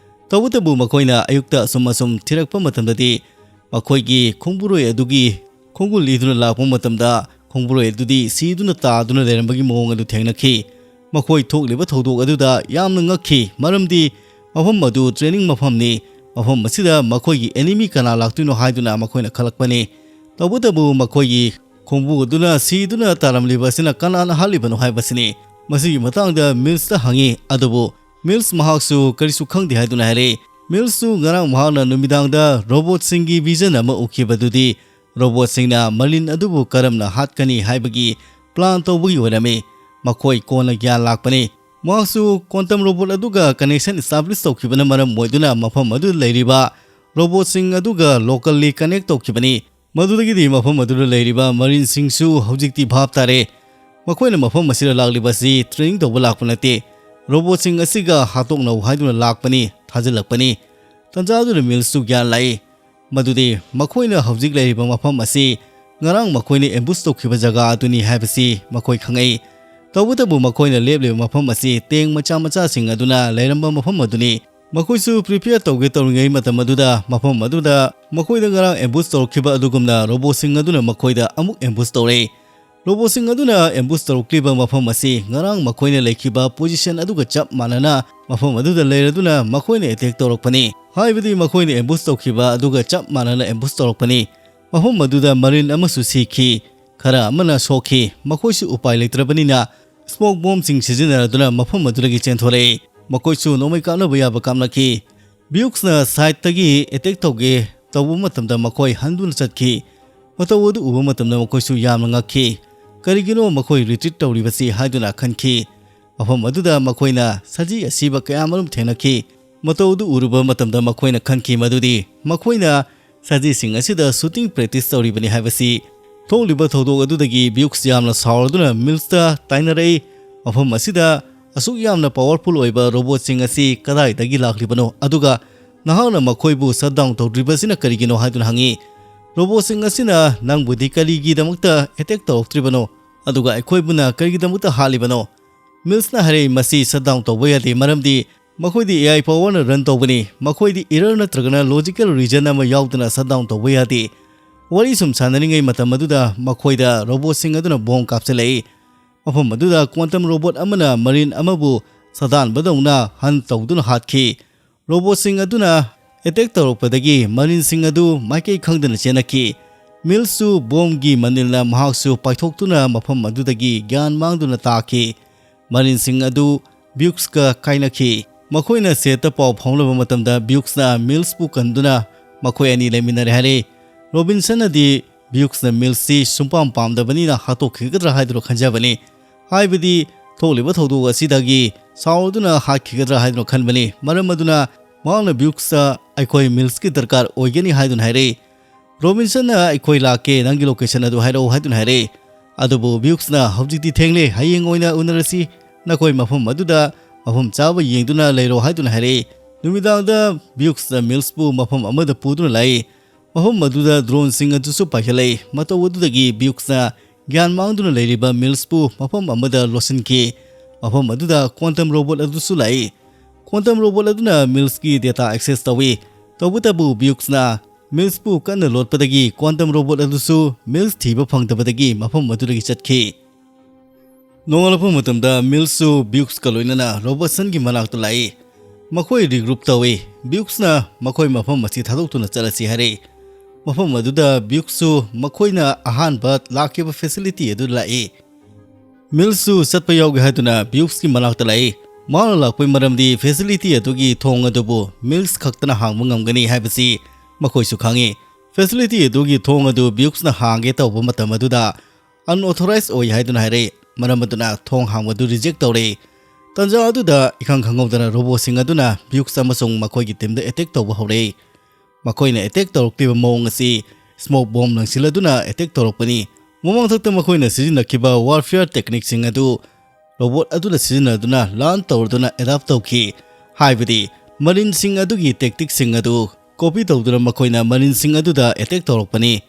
ꯇꯧꯕꯇꯕꯨ ꯃꯈꯣꯏꯅ ꯑꯌꯨꯛꯇ ꯑꯁꯨꯝ ꯑꯁꯨꯝ ꯊꯤꯔꯛꯄ ꯃꯇꯝꯗꯗꯤ ꯃꯈꯣꯏꯒꯤ ꯈꯣꯡꯕꯨꯔꯣꯏ ꯑꯗꯨꯒꯤ ꯈꯣꯡꯒꯨꯜ ꯏꯗꯨꯅ ꯂꯥꯛꯄ ꯃꯇꯝꯗ ꯈꯣꯡꯕꯨꯔꯣꯏ ꯑꯗꯨꯗꯤ ꯁꯤꯗꯨꯅ ꯇꯥꯗꯨꯅ ꯂꯩꯔꯝꯕꯒꯤ ꯃꯑꯣꯡ ꯑꯗꯨ ꯊꯦꯡꯅꯈꯤ꯫ ꯃꯈꯣꯏ ꯊꯣꯛꯂꯤꯕ ꯊꯧꯗꯣꯛ ꯑꯗꯨꯗ ꯌꯥꯝꯅ ꯉꯛꯈꯤ, ꯃꯔꯝꯗꯤ ꯃꯐꯝ ꯑꯗꯨ ꯇ꯭ꯔꯦꯅꯤꯡ ꯃꯐꯝꯅꯤ꯫ ꯃꯐꯝ ꯑꯁꯤꯗ ꯃꯈꯣꯏꯒꯤ ꯑꯦꯅꯤꯃꯤ ꯀꯅꯥ ꯂꯥꯛꯇꯣꯏꯅꯣ ꯍꯥꯏꯗꯨꯅ ꯃꯈꯣꯏꯅ ꯈꯜꯂꯛꯄꯅꯤ꯫ ꯇꯧꯕꯇꯕꯨ ꯃꯈꯣꯏꯒꯤ ꯈꯣꯡꯕꯨ ꯑꯗꯨꯅ ꯁꯤꯗꯨꯅ ꯇꯥꯔꯝꯂꯤꯕ ꯑꯁꯤꯅ ꯀꯅꯥꯅ ꯍꯥꯠꯂꯤꯕꯅꯣ ꯍꯥꯏꯕꯁꯤꯅꯤ꯫ ꯃꯁꯤꯒꯤ ꯃꯇꯥꯡꯗ ꯃꯤꯜꯁꯇ ꯍꯪꯉꯤ, ꯑꯗꯨꯕꯨ ꯃꯤꯜꯁ ꯃꯍꯥꯛꯁꯨ ꯀꯔꯤꯁꯨ ꯈꯪꯗꯦ ꯍꯥꯏꯗꯨꯅ ꯍꯥꯏꯔꯛꯏ꯫ ꯃꯤꯜꯁꯁꯨ ꯉꯔꯥꯡ ꯃꯍꯥꯛꯅ ꯅꯨꯃꯤꯗꯥꯡꯗ ꯔꯣꯕꯣꯠꯁꯤꯡꯒꯤ ꯚꯤꯖꯟ ꯑꯃ ꯎꯈꯤꯕꯗꯨꯗꯤ ꯔꯣꯕꯣꯠꯁꯤꯡꯅ ꯃꯔꯤꯟ ꯑꯗꯨꯕꯨ ꯀꯔꯝꯅ ꯍꯥꯠꯀꯅꯤ ꯍꯥꯏꯕꯒꯤ ꯄ꯭ꯂꯥꯟ ꯇꯧꯕꯒꯤ ꯑꯣꯏꯔꯝꯃꯤ꯫ ꯃꯈꯣꯏ ꯀꯣꯟꯅ ꯒ꯭ꯌꯥꯟ ꯂꯥꯛꯄꯅꯤ꯫ ꯃꯍꯥꯛꯁꯨ quantum robot ꯑꯗꯨꯒ connection establish ꯇꯧꯈꯤꯕꯅ ꯃꯔꯝ ꯑꯣꯏꯗꯨꯅ ꯃꯐꯝ ꯑꯗꯨꯗ ꯂꯩꯔꯤꯕ robot ꯁꯤꯡ ꯑꯗꯨꯒ locally connect ꯇꯧꯈꯤꯕꯅꯤ꯫ ꯃꯗꯨꯗꯒꯤꯗꯤ ꯃꯐꯝ ꯑꯗꯨꯗ ꯂꯩꯔꯤꯕ marine ꯁꯤꯡꯁꯨ ꯍꯧꯖꯤꯛꯇꯤ ꯚꯥꯞ ꯇꯥꯔꯦ꯫ ꯃꯈꯣꯏꯅ ꯃꯐꯝ ꯑꯁꯤꯗ ꯂꯥꯛꯂꯤꯕ ꯑꯁꯤ training ꯇꯧꯕ ꯂꯥꯛꯄ ꯅꯠꯇꯦ꯫ Robot ꯁꯤꯡ ꯑꯁꯤꯒ ꯍꯥꯠꯇꯣꯛꯅꯧ ꯍꯥꯏꯗꯨꯅ ꯂꯥꯛꯄꯅꯤ, ꯊꯥꯖꯤꯜꯂꯛꯄꯅꯤ꯫ ꯇꯟꯖꯥ ꯑꯗꯨꯗ ꯃꯤꯜꯁꯁꯨ ꯒ꯭ꯌꯥꯟ ꯂꯥꯛꯏ꯫ ꯃꯗꯨꯗꯤ ꯃꯈꯣꯏꯅ ꯍꯧꯖꯤꯛ ꯂꯩꯔꯤꯕ ꯃꯐꯝ ꯑꯁꯤ ꯉꯔꯥꯡ ꯃꯈꯣꯏꯅ ambush ꯇꯧꯈꯤꯕ ꯖꯒꯥ ꯑꯗꯨꯅꯤ ꯍꯥꯏꯕꯁꯤ ꯃꯈꯣꯏ ꯈꯪꯉꯛꯏ꯫ ꯇꯧꯕꯇꯕꯨ ꯃꯈꯣꯏꯅ ꯂꯦꯞꯂꯤꯕ ꯃꯐꯝ ꯑꯁꯤ tank ꯃꯆꯥ ꯃꯆꯥꯁꯤꯡ ꯑꯗꯨꯅ ꯂꯩꯔꯝꯕ ꯃꯐꯝ ꯑꯗꯨꯅꯤ꯫ ꯃꯈꯣꯏꯁꯨ prepare ꯇꯧꯒꯦ ꯇꯧꯔꯤꯉꯩ ꯃꯇꯝ ꯑꯗꯨꯗ ꯃꯐꯝ ꯑꯗꯨꯗ ꯃꯈꯣꯏꯗ ꯉꯔꯥꯡ ambush ꯇꯧꯔꯛꯈꯤꯕ ꯑꯗꯨꯒꯨꯝꯅ robot ꯁꯤꯡ ꯑꯗꯨꯅ ꯃꯈꯣꯏꯗ ꯑꯃꯨꯛ ambush ꯇꯧꯔꯛꯏ꯫ Robot ꯁꯤꯡ ꯑꯗꯨꯅ ambush ꯇꯧꯔꯛꯂꯤꯕ ꯃꯐꯝ ꯑꯁꯤ ꯉꯔꯥꯡ ꯃꯈꯣꯏꯅ ꯂꯩꯈꯤꯕ position ꯑꯗꯨꯒ ꯆꯞ ꯃꯥꯟꯅꯅ ꯃꯐꯝ ꯑꯗꯨꯗ ꯂꯩꯔꯗꯨꯅ ꯃꯈꯣꯏꯅ attack ꯇꯧꯔꯛꯄꯅꯤ꯫ ꯍꯥꯏꯕꯗꯤ ꯃꯈꯣꯏꯅ ambush ꯇꯧꯈꯤꯕ ꯑꯗꯨꯒ ꯆꯞ ꯃꯥꯟꯅꯅ ambush ꯇꯧꯔꯛꯄꯅꯤ꯫ ꯃꯐꯝ ꯑꯗꯨꯗ marine ꯑꯃꯁꯨ ꯁꯤꯈꯤ, ꯈꯔ ꯑꯃꯅ ꯁꯣꯛꯈꯤ꯫ ꯃꯈꯣꯏꯁꯨ ꯎꯄꯥꯏ ꯂꯩꯇ꯭ꯔꯕꯅꯤꯅ smoke bomb ꯁꯤꯡ ꯁꯤꯖꯤꯟꯅꯔꯗꯨꯅ ꯃꯐꯝ ꯑꯗꯨꯗꯒꯤ ꯆꯦꯟꯊꯣꯔꯛꯏ꯫ ꯃꯈꯣꯏꯁꯨ ꯅꯣꯡꯃꯩ ꯀꯥꯞꯅꯕ ꯌꯥꯕ ꯀꯥꯞꯅꯈꯤ꯫ Bukes ꯅ side ꯇꯒꯤ attack ꯇꯧꯒꯦ ꯇꯧꯕ ꯃꯇꯝꯗ ꯃꯈꯣꯏ ꯍꯟꯗꯨꯅ ꯆꯠꯈꯤ꯫ ꯃꯇꯧ ꯑꯗꯨ ꯎꯕ ꯃꯇꯝꯗ ꯃꯈꯣꯏꯁꯨ ꯌꯥꯝꯅ ꯉꯛꯈꯤ꯫ "ꯀꯔꯤꯒꯤꯅꯣ ꯃꯈꯣꯏ retreat ꯇꯧꯔꯤꯕꯁꯤ?" ꯍꯥꯏꯗꯨꯅ ꯈꯟꯈꯤ꯫ ꯃꯐꯝ ꯑꯗꯨꯗ ꯃꯈꯣꯏꯅ ꯁꯖꯤ ꯑꯁꯤꯕ ꯀꯌꯥ ꯑꯃꯔꯣꯝ ꯊꯦꯡꯅꯈꯤ꯫ ꯃꯇꯧ ꯑꯗꯨ ꯎꯔꯨꯕ ꯃꯇꯝꯗ ꯃꯈꯣꯏꯅ ꯈꯟꯈꯤ ꯃꯗꯨꯗꯤ ꯃꯈꯣꯏꯅ ꯁꯖꯤꯁꯤꯡ ꯑꯁꯤꯗ shooting practice ꯇꯧꯔꯤꯕꯅꯤ ꯍꯥꯏꯕꯁꯤ꯫ ꯊꯣꯛꯂꯤꯕ ꯊꯧꯗꯣꯛ ꯑꯗꯨꯗꯒꯤ Bukes ꯌꯥꯝꯅ ꯁꯥꯎꯔꯗꯨꯅ Mills ꯇ ꯇꯥꯏꯅꯔꯛꯏ꯫ "ꯃꯐꯝ ꯑꯁꯤꯗ ꯑꯁꯨꯛ ꯌꯥꯝꯅ powerful ꯑꯣꯏꯕ robot ꯁꯤꯡ ꯑꯁꯤ ꯀꯗꯥꯏꯗꯒꯤ ꯂꯥꯛꯂꯤꯕꯅꯣ? ꯑꯗꯨꯒ ꯅꯍꯥꯛꯅ ꯃꯈꯣꯏꯕꯨ shut down ꯇꯧꯗ꯭ꯔꯤꯕꯁꯤꯅ ꯀꯔꯤꯒꯤꯅꯣ?" ꯍꯥꯏꯗꯨꯅ ꯍꯪꯉꯤ꯫ "Robot ꯁꯤꯡ ꯑꯁꯤꯅ ꯅꯪꯕꯨꯗꯤ ꯀꯔꯤꯒꯤꯗꯃꯛꯇ attack ꯇꯧꯔꯛꯇ꯭ꯔꯤꯕꯅꯣ? ꯑꯗꯨꯒ ꯑꯩꯈꯣꯏꯕꯨꯅ ꯀꯔꯤꯒꯤꯗꯃꯛꯇ ꯍꯥꯠꯂꯤꯕꯅꯣ?" Mills ꯅ ꯍꯥꯏꯔꯛꯏ, "ꯃꯁꯤ shut down ꯇꯧꯕ ꯌꯥꯗꯦ, ꯃꯔꯝꯗꯤ ꯃꯈꯣꯏꯗꯤ A I power ꯅ run ꯇꯧꯕꯅꯤ꯫ ꯃꯈꯣꯏꯗꯤ error ꯅꯠꯇ꯭ꯔꯒꯅ logical reason ꯑꯃ ꯌꯥꯎꯗꯅ shut down ꯇꯧꯕ ꯌꯥꯗꯦ꯫" ꯋꯥꯔꯤ ꯁꯨꯝ ꯁꯥꯟꯅꯔꯤꯉꯩ ꯃꯇꯝ ꯑꯗꯨꯗ ꯃꯈꯣꯏꯗ robot ꯁꯤꯡ ꯑꯗꯨꯅ bomb ꯀꯥꯞꯁꯤꯜꯂꯛꯏ꯫ ꯃꯐꯝ ꯑꯗꯨꯗ quantum robot ꯑꯃꯅ marine ꯑꯃꯕꯨ ꯁꯥꯗꯥꯟꯕꯗꯧꯅ hunt ꯇꯧꯗꯨꯅ ꯍꯥꯠꯈꯤ꯫ Robot ꯁꯤꯡ ꯑꯗꯨꯅ attack ꯇꯧꯔꯛꯄꯗꯒꯤ marine ꯁꯤꯡ ꯑꯗꯨ ꯃꯥꯏꯀꯩ ꯈꯪꯗꯅ ꯆꯦꯟꯅꯈꯤ꯫ Mills ꯁꯨ bomb ꯒꯤ ꯃꯅꯤꯜꯅ ꯃꯍꯥꯛꯁꯨ ꯄꯥꯏꯊꯣꯛꯇꯨꯅ ꯃꯐꯝ ꯑꯗꯨꯗꯒꯤ ꯒ꯭ꯌꯥꯟ ꯃꯥꯡꯗꯨꯅ ꯇꯥꯈꯤ꯫ Marine ꯁꯤꯡ ꯑꯗꯨ Bukes ꯀ ꯀꯥꯏꯅꯈꯤ꯫ ꯃꯈꯣꯏꯅ set ꯇ ꯄꯥꯎ ꯐꯥꯎꯅꯕ ꯃꯇꯝꯗ Bukes ꯅ Mills ꯄꯨ ꯀꯟꯗꯨꯅ ꯃꯈꯣꯏ ꯑꯅꯤ ꯂꯩꯃꯤꯟꯅꯔꯦ ꯍꯥꯏꯔꯦ꯫ Robinson ꯅꯗꯤ Bukes ꯅ Mills ꯁꯤ ꯁꯨꯡꯄꯥꯝ ꯄꯥꯝꯗꯕꯅꯤꯅ ꯍꯥꯠꯇꯣꯛꯈꯤꯒꯗ꯭ꯔꯥ ꯍꯥꯏꯗꯨꯅ ꯈꯟꯖꯕꯅꯤ꯫ ꯍꯥꯏꯕꯗꯤ ꯊꯣꯛꯂꯤꯕ ꯊꯧꯗꯣꯛ ꯑꯁꯤꯗꯒꯤ ꯁꯥꯎꯔꯗꯨꯅ ꯍꯥꯠꯈꯤꯒꯗ꯭ꯔꯥ ꯍꯥꯏꯗꯨꯅ ꯈꯟꯕꯅꯤ꯫ ꯃꯔꯝ ꯑꯗꯨꯅ ꯃꯍꯥꯛꯅ ꯕ꯭ꯌꯨꯛꯁꯇ "ꯑꯩꯈꯣꯏ ꯃꯤꯜꯁꯀꯤ ꯗꯔꯀꯥꯔ ꯑꯣꯏꯒꯅꯤ" ꯍꯥꯏꯗꯨꯅ ꯍꯥꯏꯔꯛꯏ꯫ ꯔꯣꯕꯤꯟꯁꯟꯅ "ꯑꯩꯈꯣꯏ ꯂꯥꯛꯀꯦ, ꯅꯪꯒꯤ ꯂꯣꯀꯦꯁꯟ ꯑꯗꯨ ꯍꯥꯏꯔꯛꯎ" ꯍꯥꯏꯗꯨꯅ ꯍꯥꯏꯔꯛꯏ꯫ ꯑꯗꯨꯕꯨ ꯕ꯭ꯌꯨꯛꯁꯅ "ꯍꯧꯖꯤꯛꯇꯤ ꯊꯦꯡꯂꯦ, ꯍꯌꯦꯡ ꯑꯣꯏꯅ ꯎꯅꯔꯁꯤ, ꯅꯈꯣꯏ ꯃꯐꯝ ꯑꯗꯨꯗ ꯃꯐꯝ ꯆꯥꯕ ꯌꯦꯡꯗꯨꯅ ꯂꯩꯔꯣ" ꯍꯥꯏꯗꯨꯅ ꯍꯥꯏꯔꯛꯏ꯫ ꯅꯨꯃꯤꯗꯥꯡꯗ ꯕ꯭ꯌꯨꯛꯁꯅ ꯃꯤꯜꯁꯄꯨ ꯃꯐꯝ ꯑꯃꯗ ꯄꯨꯗꯨꯅ ꯂꯥꯛꯏ꯫ ꯃꯐꯝ ꯑꯗꯨꯗ ꯗ꯭ꯔꯣꯟꯁꯤꯡ ꯑꯗꯨꯁꯨ ꯄꯥꯏꯈꯠꯂꯛꯏ꯫ ꯃꯇꯧ ꯑꯗꯨꯗꯒꯤ ꯕ꯭ꯌꯨꯛꯁꯅ ꯒ꯭ꯌꯥꯟ ꯃꯥꯡꯗꯨꯅ ꯂꯩꯔꯤꯕ ꯃꯤꯜꯁꯄꯨ ꯃꯐꯝ ꯑꯃꯗ ꯂꯣꯠꯁꯤꯟꯈꯤ꯫ ꯃꯐꯝ ꯑꯗꯨꯗ ꯀ꯭ꯋꯥꯟꯇꯝ ꯔꯣꯕꯣꯠ ꯑꯗꯨꯁꯨ ꯂꯥꯛꯏ꯫ ꯀ꯭ꯋꯥꯟꯇꯝ ꯔꯣꯕꯣꯠ ꯑꯗꯨꯅ ꯃꯤꯜꯁꯀꯤ ꯗꯦꯇꯥ ꯑꯦꯛꯁꯦꯁ ꯇꯧꯏ꯫ ꯇꯧꯕꯇꯕꯨ ꯕ꯭ꯌꯨꯛꯁꯅ ꯃꯤꯜꯁꯄꯨ ꯀꯟꯅ ꯂꯣꯠꯄꯗꯒꯤ ꯀ꯭ꯋꯥꯟꯇꯝ ꯔꯣꯕꯣꯠ ꯑꯗꯨꯁꯨ ꯃꯤꯜꯁ ꯊꯤꯕ ꯐꯪꯗꯕꯗꯒꯤ ꯃꯐꯝ ꯑꯗꯨꯗꯒꯤ ꯆꯠꯈꯤ꯫ ꯅꯣꯡꯉꯥꯜꯂꯛꯄ ꯃꯇꯝꯗ ꯃꯤꯜꯁꯁꯨ ꯕ꯭ꯌꯨꯛꯁꯀ ꯂꯣꯏꯅꯅ ꯔꯣꯕꯔꯠꯁꯟꯒꯤ ꯃꯅꯥꯛꯇ ꯂꯥꯛꯏ꯫ ꯃꯈꯣꯏ ꯔꯤꯒ꯭ꯔꯨꯞ ꯇꯧꯏ꯫ ꯕ꯭ꯌꯨꯛꯁꯅ ꯃꯈꯣꯏ ꯃꯐꯝ ꯑꯁꯤ ꯊꯥꯗꯣꯛꯇꯨꯅ ꯆꯠꯂꯁꯤ ꯍꯥꯏꯔꯛꯏ꯫ ꯃꯐꯝ ꯑꯗꯨꯗ ꯕ꯭ꯌꯨꯛꯁꯁꯨ ꯃꯈꯣꯏꯅ ꯑꯍꯥꯟꯕ ꯂꯥꯛꯈꯤꯕ ꯐꯦꯁꯤꯂꯤꯇꯤ ꯑꯗꯨꯗ ꯂꯥꯛꯏ꯫ ꯃꯤꯜꯁꯁꯨ ꯆꯠꯄ ꯌꯥꯎꯒꯦ ꯍꯥꯏꯗꯨꯅ ꯕ꯭ꯌꯨꯛꯁꯀꯤ ꯃꯅꯥꯛꯇ ꯂꯥꯛꯏ꯫ ꯃꯍꯥꯛꯅ ꯂꯥꯛꯄꯒꯤ ꯃꯔꯝꯗꯤ ꯐꯦꯁꯤꯂꯤꯇꯤ ꯑꯗꯨꯒꯤ ꯊꯣꯡ ꯑꯗꯨꯕꯨ ꯃꯤꯜꯁ ꯈꯛꯇꯅ ꯍꯥꯡꯕ ꯉꯝꯒꯅꯤ ꯍꯥꯏꯕꯁꯤ ꯃꯈꯣꯏꯁꯨ ꯈꯪꯏ꯫ ꯐꯦꯁꯤꯂꯤꯇꯤ ꯑꯗꯨꯒꯤ ꯊꯣꯡ ꯑꯗꯨ ꯕ꯭ꯌꯨꯛꯁꯅ ꯍꯥꯡꯒꯦ ꯇꯧꯕ ꯃꯇꯝ ꯑꯗꯨꯗ ꯑꯟꯑꯣꯊꯣꯔꯥꯏꯖ ꯑꯣꯏ ꯍꯥꯏꯗꯨꯅ ꯍꯥꯏꯔꯛꯏ꯫ ꯃꯔꯝ ꯑꯗꯨꯅ ꯊꯣꯡ ꯍꯥꯡꯕꯗꯨ ꯔꯤꯖꯦꯛ ꯇꯧꯔꯛꯏ꯫ ꯇꯥꯟꯖꯥ ꯑꯗꯨꯗ ꯏꯈꯪ ꯈꯪꯍꯧꯗꯅ ꯔꯣꯕꯣꯠꯁꯤꯡ ꯑꯗꯨꯅ ꯕ꯭ꯌꯨꯛꯁ ꯑꯃꯁꯨꯡ ꯃꯈꯣꯏꯒꯤ ꯇꯤꯝꯗ ꯑꯦꯇꯦꯛ ꯇꯧꯕ ꯍꯧꯔꯛꯏ꯫ ꯃꯈꯣꯏꯅ ꯑꯦꯇꯦꯛ ꯇꯧꯔꯛꯂꯤꯕ ꯃꯑꯣꯡ ꯑꯁꯤ ꯁ꯭ꯃꯣꯛ ꯕꯣꯝ ꯂꯪꯁꯤꯜꯂꯗꯨꯅ ꯑꯦꯇꯦꯛ ꯇꯧꯔꯛꯄꯅꯤ꯫ ꯃꯃꯥꯡꯊꯛꯇ ꯃꯈꯣꯏꯅ ꯁꯤꯖꯤꯟꯅꯈꯤꯕ ꯋꯥꯔꯐꯤꯌꯔ ꯇꯦꯛꯅꯤꯛꯁꯤꯡ ꯑꯗꯨ ꯔꯣꯕꯣꯠ ꯑꯗꯨꯅ ꯁꯤꯖꯤꯟꯅꯗꯨꯅ ꯂꯥꯟ ꯇꯧꯔꯗꯨꯅ ꯑꯦꯗꯥꯞ ꯇꯧꯈꯤ꯫ ꯍꯥꯏꯕꯗꯤ ꯃꯔꯤꯟꯁꯤꯡ ꯑꯗꯨꯒꯤ ꯇꯦꯛꯇꯤꯛꯁꯤꯡ ꯑꯗꯨ ꯀꯣꯄꯤ ꯇꯧꯗꯨꯅ ꯃꯈꯣꯏꯅ ꯃꯔꯤꯟꯁꯤꯡ ꯑꯗꯨꯗ ꯑꯦꯇꯦꯛ ꯇꯧꯔꯛꯄꯅꯤ꯫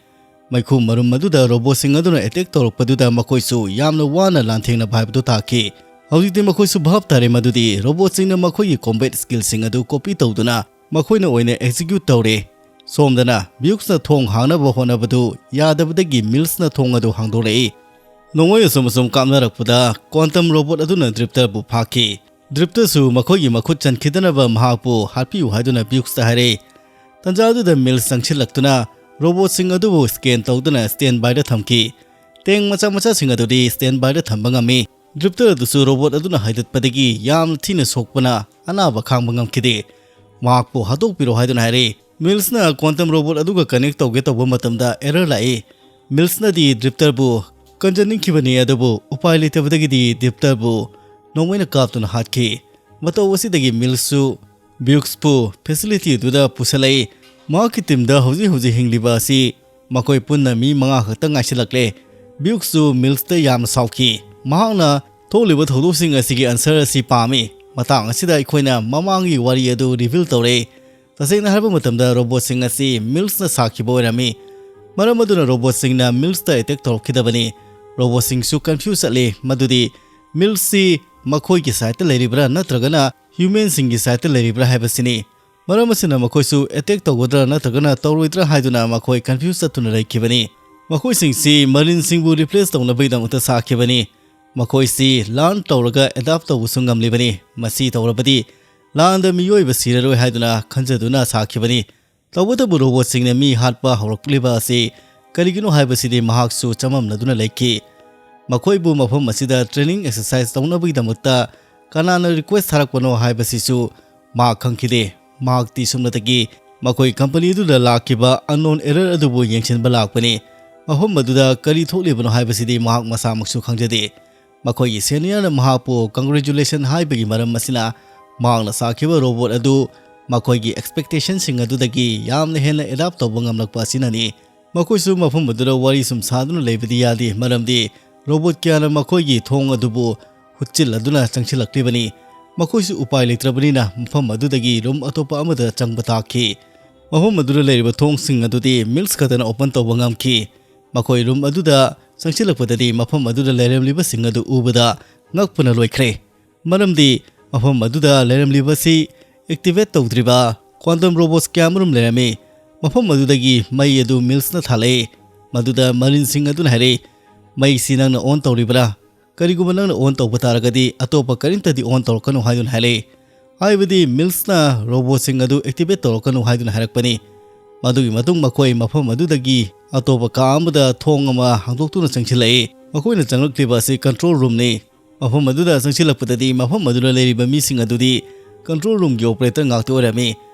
ꯃꯩꯈꯨ ꯃꯔꯨꯝ ꯑꯗꯨꯗ ꯔꯣꯕꯣꯠꯁꯤꯡ ꯑꯗꯨꯅ ꯑꯦꯇꯦꯛ ꯇꯧꯔꯛꯄꯗꯨꯗ ꯃꯈꯣꯏꯁꯨ ꯌꯥꯝꯅ ꯋꯥꯅ ꯂꯥꯟꯊꯦꯡꯅꯕ ꯍꯥꯏꯕꯗꯨ ꯇꯥꯈꯤ꯫ ꯍꯧꯖꯤꯛꯇꯤ ꯃꯈꯣꯏꯁꯨ ꯚꯥꯞ ꯇꯥꯔꯦ ꯃꯗꯨꯗꯤ ꯔꯣꯕꯣꯠꯁꯤꯡꯅ ꯃꯈꯣꯏꯒꯤ ꯀꯣꯝꯕꯦꯠ ꯁ꯭ꯀꯤꯜꯁꯤꯡ ꯑꯗꯨ ꯀꯣꯄꯤ ꯇꯧꯗꯨꯅ ꯃꯈꯣꯏꯅ ꯑꯣꯏꯅ ꯑꯦꯛꯖꯤꯀ꯭ꯌꯨꯠ ꯇꯧꯔꯦ꯫ ꯁꯣꯝꯗꯅ ꯕ꯭ꯌꯨꯛꯁꯅ ꯊꯣꯡ ꯍꯥꯡꯅꯕ ꯍꯣꯠꯅꯕꯗꯨ ꯌꯥꯗꯕꯗꯒꯤ ꯃꯤꯜꯁꯅ ꯊꯣꯡ ꯑꯗꯨ ꯍꯥꯡꯗꯣꯔꯛꯏ꯫ ꯅꯣꯡꯃꯩ ꯑꯁꯨꯝ ꯑꯁꯨꯝ ꯀꯥꯞꯅꯔꯛꯄꯗ ꯀ꯭ꯋꯥꯟꯇꯝ ꯔꯣꯕꯣꯠ ꯑꯗꯨꯅ ꯗ꯭ꯔꯤꯞꯇꯔꯕꯨ ꯐꯥꯈꯤ꯫ ꯗ꯭ꯔꯤꯞꯇꯔꯁꯨ ꯃꯈꯣꯏꯒꯤ ꯃꯈꯨꯠ ꯆꯟꯈꯤꯗꯅꯕ ꯃꯍꯥꯛꯄꯨ ꯍꯥꯠꯄꯤꯌꯨ ꯍꯥꯏꯗꯨꯅ ꯕ꯭ꯌꯨꯛꯁꯇ ꯍꯥꯏꯔꯛꯏ꯫ ꯇꯥꯟꯖꯥ ꯑꯗꯨꯗ ꯃꯤꯜꯁ ꯆꯪꯁꯤꯜꯂꯛꯇꯨꯅ ꯔꯣꯕꯣꯠꯁꯤꯡ ꯑꯗꯨꯕꯨ ꯁ꯭ꯀꯦꯟ ꯇꯧꯗꯨꯅ ꯁ꯭ꯇꯦꯟ ꯕꯥꯏꯗ ꯊꯝꯈꯤ꯫ ꯇꯦꯡ ꯃꯆꯥ ꯃꯆꯥꯁꯤꯡ ꯑꯗꯨꯗꯤ ꯁ꯭ꯇꯦꯟ ꯕꯥꯏꯗ ꯊꯝꯕ ꯉꯝꯃꯤ꯫ ꯗ꯭ꯔꯤꯞꯇꯔ ꯑꯗꯨꯁꯨ ꯔꯣꯕꯣꯠ ꯑꯗꯨꯅ ꯍꯥꯏꯗꯠꯄꯗꯒꯤ ꯌꯥꯝꯅ ꯊꯤꯅ ꯁꯣꯛꯄꯅ ꯑꯅꯥꯕ ꯈꯥꯡꯕ ꯉꯝꯈꯤꯗꯦ꯫ ꯃꯍꯥꯛꯄꯨ ꯍꯥꯠꯇꯣꯛꯄꯤꯔꯣ ꯍꯥꯏꯗꯨꯅ ꯍꯥꯏꯔꯛꯏ꯫ ꯃꯤꯜꯁꯅ ꯀ꯭ꯋꯥꯟꯇꯝ ꯔꯣꯕꯣꯠ ꯑꯗꯨꯒ ꯀꯅꯦꯛ ꯇꯧꯒꯦ ꯇꯧꯕ ꯃꯇꯝꯗ ꯑꯦꯔꯔ ꯂꯥꯛꯏ꯫ ꯃꯤꯜꯁꯅꯗꯤ ꯗ꯭ꯔꯤꯞꯇꯔꯕꯨ ꯀꯟꯖꯅꯤꯡꯈꯤꯕꯅꯤ, ꯑꯗꯨꯕꯨ ꯎꯄꯥꯏ ꯂꯩꯇꯕꯗꯒꯤꯗꯤ ꯗꯤꯞꯇꯔꯕꯨ ꯅꯣꯡꯃꯩꯅ ꯀꯥꯞꯇꯨꯅ ꯍꯥꯠꯈꯤ꯫ ꯃꯇꯧ ꯑꯁꯤꯗꯒꯤ ꯃꯤꯜꯁꯁꯨ ꯕ꯭ꯌꯨꯛꯁꯄꯨ ꯐꯦꯁꯤꯂꯤꯇꯤ ꯑꯗꯨꯗ ꯄꯨꯁꯜꯂꯛꯏ꯫ ꯃꯍꯥꯛꯀꯤ ꯇꯤꯝꯗ ꯍꯧꯖꯤꯛ ꯍꯧꯖꯤꯛ ꯍꯤꯡꯂꯤꯕ ꯑꯁꯤ ꯃꯈꯣꯏ ꯄꯨꯟꯅ ꯃꯤ ꯃꯉꯥ ꯈꯛꯇ ꯉꯥꯏꯁꯤꯜꯂꯛꯂꯦ꯫ ꯕ꯭ꯌꯨꯛꯁꯁꯨ ꯃꯤꯜꯁꯇ ꯌꯥꯝꯅ ꯁꯥꯎꯈꯤ꯫ ꯃꯍꯥꯛꯅ ꯊꯣꯛꯂꯤꯕ ꯊꯧꯗꯣꯛꯁꯤꯡ ꯑꯁꯤꯒꯤ ꯑꯟꯁꯔ ꯑꯁꯤ ꯄꯥꯝꯃꯤ꯫ ꯃꯇꯥꯡ ꯑꯁꯤꯗ ꯑꯩꯈꯣꯏꯅ ꯃꯃꯥꯡꯒꯤ ꯋꯥꯔꯤ ꯑꯗꯨ ꯔꯤꯚꯤꯜ ꯇꯧꯔꯦ꯫ ꯇꯁꯦꯡꯅ ꯍꯥꯏꯔꯕ ꯃꯇꯝꯗ ꯔꯣꯕꯣꯠꯁꯤꯡ ꯑꯁꯤ ꯃꯤꯜꯁꯅ ꯁꯥꯈꯤꯕ ꯑꯣꯏꯔꯝꯃꯤ꯫ ꯃꯔꯝ ꯑꯗꯨꯅ ꯔꯣꯕꯣꯠꯁꯤꯡꯅ ꯃꯤꯜꯁꯇ ꯑꯦꯇꯦꯛ ꯇꯧꯔꯛꯈꯤꯗꯕꯅꯤ꯫ ꯔꯣꯕꯣꯠꯁꯤꯡꯁꯨ ꯀꯟꯐ꯭ꯌꯨꯁ ꯆꯠꯂꯤ, ꯃꯗꯨꯗꯤ ꯃꯤꯜꯁꯁꯤ ꯃꯈꯣꯏꯒꯤ ꯁꯥꯏꯠꯇ ꯂꯩꯔꯤꯕ꯭ꯔꯥ ꯅꯠꯇ꯭ꯔꯒꯅ ꯍ꯭ꯌꯨꯃꯦꯟꯁꯤꯡꯒꯤ ꯁꯥꯏꯠꯇ ꯂꯩꯔꯤꯕ꯭ꯔꯥ ꯍꯥꯏꯕꯁꯤꯅꯤ꯫ ꯃꯔꯝ ꯑꯁꯤꯅ ꯃꯈꯣꯏꯁꯨ ꯑꯦꯇꯦꯛ ꯇꯧꯒꯗ꯭ꯔꯥ ꯅꯠꯇ꯭ꯔꯒꯅ ꯇꯧꯔꯣꯏꯗ꯭ꯔꯥ ꯍꯥꯏꯗꯨꯅ ꯃꯈꯣꯏ ꯀꯟꯐ꯭ꯌꯨꯁ ꯆꯠꯇꯨꯅ ꯂꯩꯈꯤꯕꯅꯤ꯫ ꯃꯈꯣꯏꯁꯤꯡꯁꯤ ꯃꯔꯤꯟꯁꯤꯡꯕꯨ ꯔꯤꯄ꯭ꯂꯦꯁ ꯇꯧꯅꯕꯒꯤꯗꯃꯛꯇ ꯁꯥꯈꯤꯕꯅꯤ꯫ ꯃꯈꯣꯏꯁꯤ ꯂꯔꯟ ꯇꯧꯔꯒ ꯑꯦꯗꯥꯞ ꯇꯧꯕꯁꯨ ꯉꯝꯂꯤꯕꯅꯤ꯫ ꯃꯁꯤ ꯇꯧꯔꯕꯗꯤ ꯂꯥꯟꯗ ꯃꯤꯑꯣꯏꯕ ꯁꯤꯔꯔꯣꯏ ꯍꯥꯏꯗꯨꯅ ꯈꯟꯖꯗꯨꯅ ꯁꯥꯈꯤꯕꯅꯤ꯫ ꯇꯧꯕꯇꯕꯨ ꯔꯣꯕꯣꯠꯁꯤꯡꯅ ꯃꯤ ꯍꯥꯠꯄ ꯍꯧꯔꯛꯂꯤꯕ ꯑꯁꯤ ꯀꯔꯤꯒꯤꯅꯣ ꯍꯥꯏꯕꯁꯤꯗꯤ ꯃꯍꯥꯛꯁꯨ ꯆꯃꯝꯅꯗꯨꯅ ꯂꯩꯈꯤ꯫ ꯃꯈꯣꯏꯕꯨ ꯃꯐꯝ ꯑꯁꯤꯗ ꯇ꯭ꯔꯦꯅꯤꯡ ꯑꯦꯛꯁꯔꯁꯥꯏꯁ ꯇꯧꯅꯕꯒꯤꯗꯃꯛꯇ ꯀꯅꯥꯅ ꯔꯤꯀ꯭ꯋꯦꯁ ꯊꯥꯔꯛꯄꯅꯣ ꯍꯥꯏꯕꯁꯤꯁꯨ ꯃꯍꯥꯛ ꯈꯪꯈꯤꯗꯦ꯫ ꯃꯍꯥꯛꯇꯤ ꯁꯨꯞꯅꯇꯒꯤ ꯃꯈꯣꯏ ꯀꯝꯄꯅꯤ ꯑꯗꯨꯗ ꯂꯥꯛꯈꯤꯕ ꯑꯟꯅꯣꯟ ꯑꯦꯔꯔ ꯑꯗꯨꯕꯨ ꯌꯦꯡꯁꯤꯟꯕ ꯂꯥꯛꯄꯅꯤ꯫ ꯃꯐꯝ ꯑꯗꯨꯗ ꯀꯔꯤ ꯊꯣꯛꯂꯤꯕꯅꯣ ꯍꯥꯏꯕꯁꯤꯗꯤ ꯃꯍꯥꯛ ꯃꯁꯥꯃꯛꯁꯨ ꯈꯪꯖꯗꯦ꯫ ꯃꯈꯣꯏꯒꯤ ꯁꯦꯅꯤꯌꯔꯅ ꯃꯍꯥꯛꯄꯨ ꯀꯪꯒ꯭ꯔꯦꯆꯨꯂꯦꯁꯟ ꯍꯥꯏꯕꯒꯤ ꯃꯔꯝ ꯑꯁꯤꯅ ꯃꯍꯥꯛꯅ ꯁꯥꯈꯤꯕ ꯔꯣꯕꯣꯠ ꯑꯗꯨ ꯃꯈꯣꯏꯒꯤ ꯑꯦꯛꯁꯄꯦꯛꯇꯦꯁꯟꯁꯤꯡ ꯑꯗꯨꯗꯒꯤ ꯌꯥꯝꯅ ꯍꯦꯟꯅ ꯑꯦꯗꯥꯞ ꯇꯧꯕ ꯉꯝꯂꯛꯄ ꯑꯁꯤꯅꯅꯤ꯫ ꯃꯈꯣꯏꯁꯨ ꯃꯐꯝ ꯑꯗꯨꯗ ꯋꯥꯔꯤ ꯁꯨꯝ ꯁꯥꯗꯨꯅ ꯂꯩꯕꯗꯤ ꯌꯥꯗꯦ, ꯃꯔꯝꯗꯤ ꯔꯣꯕꯣꯠ ꯀꯌꯥꯅ ꯃꯈꯣꯏꯒꯤ ꯊꯣꯡ ꯑꯗꯨꯕꯨ ꯍꯨꯠꯆꯤꯜꯂꯗꯨꯅ ꯆꯪꯁꯤꯜꯂꯛꯂꯤꯕꯅꯤ꯫ ꯃꯈꯣꯏꯁꯨ ꯎꯄꯥꯏ ꯂꯩꯇ꯭ꯔꯕꯅꯤꯅ ꯃꯐꯝ ꯑꯗꯨꯗꯒꯤ ꯔꯨꯝ ꯑꯇꯣꯞꯄ ꯑꯃꯗ ꯆꯪꯕ ꯇꯥꯈꯤ꯫ ꯃꯐꯝ ꯑꯗꯨꯗ ꯂꯩꯔꯤꯕ ꯊꯣꯡꯁꯤꯡ ꯑꯗꯨꯗꯤ ꯃꯤꯜꯁ ꯈꯛꯇꯅ ꯑꯣꯄꯟ ꯇꯧꯕ ꯉꯝꯈꯤ꯫ ꯃꯈꯣꯏ ꯔꯨꯝ ꯑꯗꯨꯗ ꯆꯪꯁꯤꯜꯂꯛꯄꯗꯗꯤ ꯃꯐꯝ ꯑꯗꯨꯗ ꯂꯩꯔꯝꯂꯤꯕꯁꯤꯡ ꯑꯗꯨ ꯎꯕꯗ ꯉꯛꯄꯅ ꯂꯣꯏꯈ꯭ꯔꯦ꯫ ꯃꯔꯝꯗꯤ ꯃꯐꯝ ꯑꯗꯨꯗ ꯂꯩꯔꯝꯂꯤꯕꯁꯤ ꯑꯦꯛꯇꯤꯚꯦꯠ ꯇꯧꯗ꯭ꯔꯤꯕ ꯀ꯭ꯋꯥꯟꯇꯝ ꯔꯣꯕꯣꯠꯁ ꯀꯌꯥꯃꯔꯨꯝ ꯂꯩꯔꯝꯃꯤ꯫ ꯃꯐꯝ ꯑꯗꯨꯗꯒꯤ ꯃꯩ ꯑꯗꯨ ꯃꯤꯜꯁꯅ ꯊꯥꯜꯂꯛꯏ꯫ ꯃꯗꯨꯗ ꯃꯔꯤꯟꯁꯤꯡ ꯑꯗꯨꯅ ꯍꯥꯏꯔꯛꯏ, "ꯃꯩꯁꯤ ꯅꯪꯅ ꯑꯣꯟ ꯇꯧꯔꯤꯕ꯭ꯔꯥ? ꯀꯔꯤꯒꯨꯝꯕ ꯅꯪꯅ ꯑꯣꯟ ꯇꯧꯕ ꯇꯥꯔꯒꯗꯤ ꯑꯇꯣꯞꯄ ꯀꯔꯤꯝꯇꯗꯤ ꯑꯣꯟ ꯇꯧꯔꯛꯀꯅꯨ" ꯍꯥꯏꯗꯨꯅ ꯍꯥꯏꯔꯛꯏ꯫ ꯍꯥꯏꯕꯗꯤ ꯃꯤꯜꯁꯅ ꯔꯣꯕꯣꯠꯁꯤꯡ ꯑꯗꯨ ꯑꯦꯛꯇꯤꯚꯦꯠ ꯇꯧꯔꯛꯀꯅꯨ ꯍꯥꯏꯗꯨꯅ ꯍꯥꯏꯔꯛꯄꯅꯤ꯫ ꯃꯗꯨꯒꯤ ꯃꯇꯨꯡ ꯃꯈꯣꯏ ꯃꯐꯝ ꯑꯗꯨꯗꯒꯤ ꯑꯇꯣꯞꯄ ꯀꯥ ꯑꯃꯗ ꯊꯣꯡ ꯑꯃ ꯍꯥꯡꯗꯣꯛꯇꯨꯅ ꯆꯪꯁꯤꯜꯂꯛꯏ꯫ ꯃꯈꯣꯏꯅ ꯆꯪꯂꯛꯂꯤꯕ ꯑꯁꯤ ꯀꯟꯇ꯭ꯔꯣꯜ ꯔꯨꯝꯅꯤ꯫ ꯃꯐꯝ ꯑꯗꯨꯗ ꯆꯪꯁꯤꯜꯂꯛꯄꯗꯗꯤ ꯃꯐꯝ ꯑꯗꯨꯗ ꯂꯩꯔꯤꯕ ꯃꯤꯁꯤꯡ ꯑꯗꯨꯗꯤ ꯀꯟꯇ꯭ꯔꯣꯜ ꯔꯨꯝꯒꯤ ꯑꯣꯄꯔꯦꯇꯔ ꯉꯥꯛꯇ ꯑꯣꯏꯔꯝꯃꯤ꯫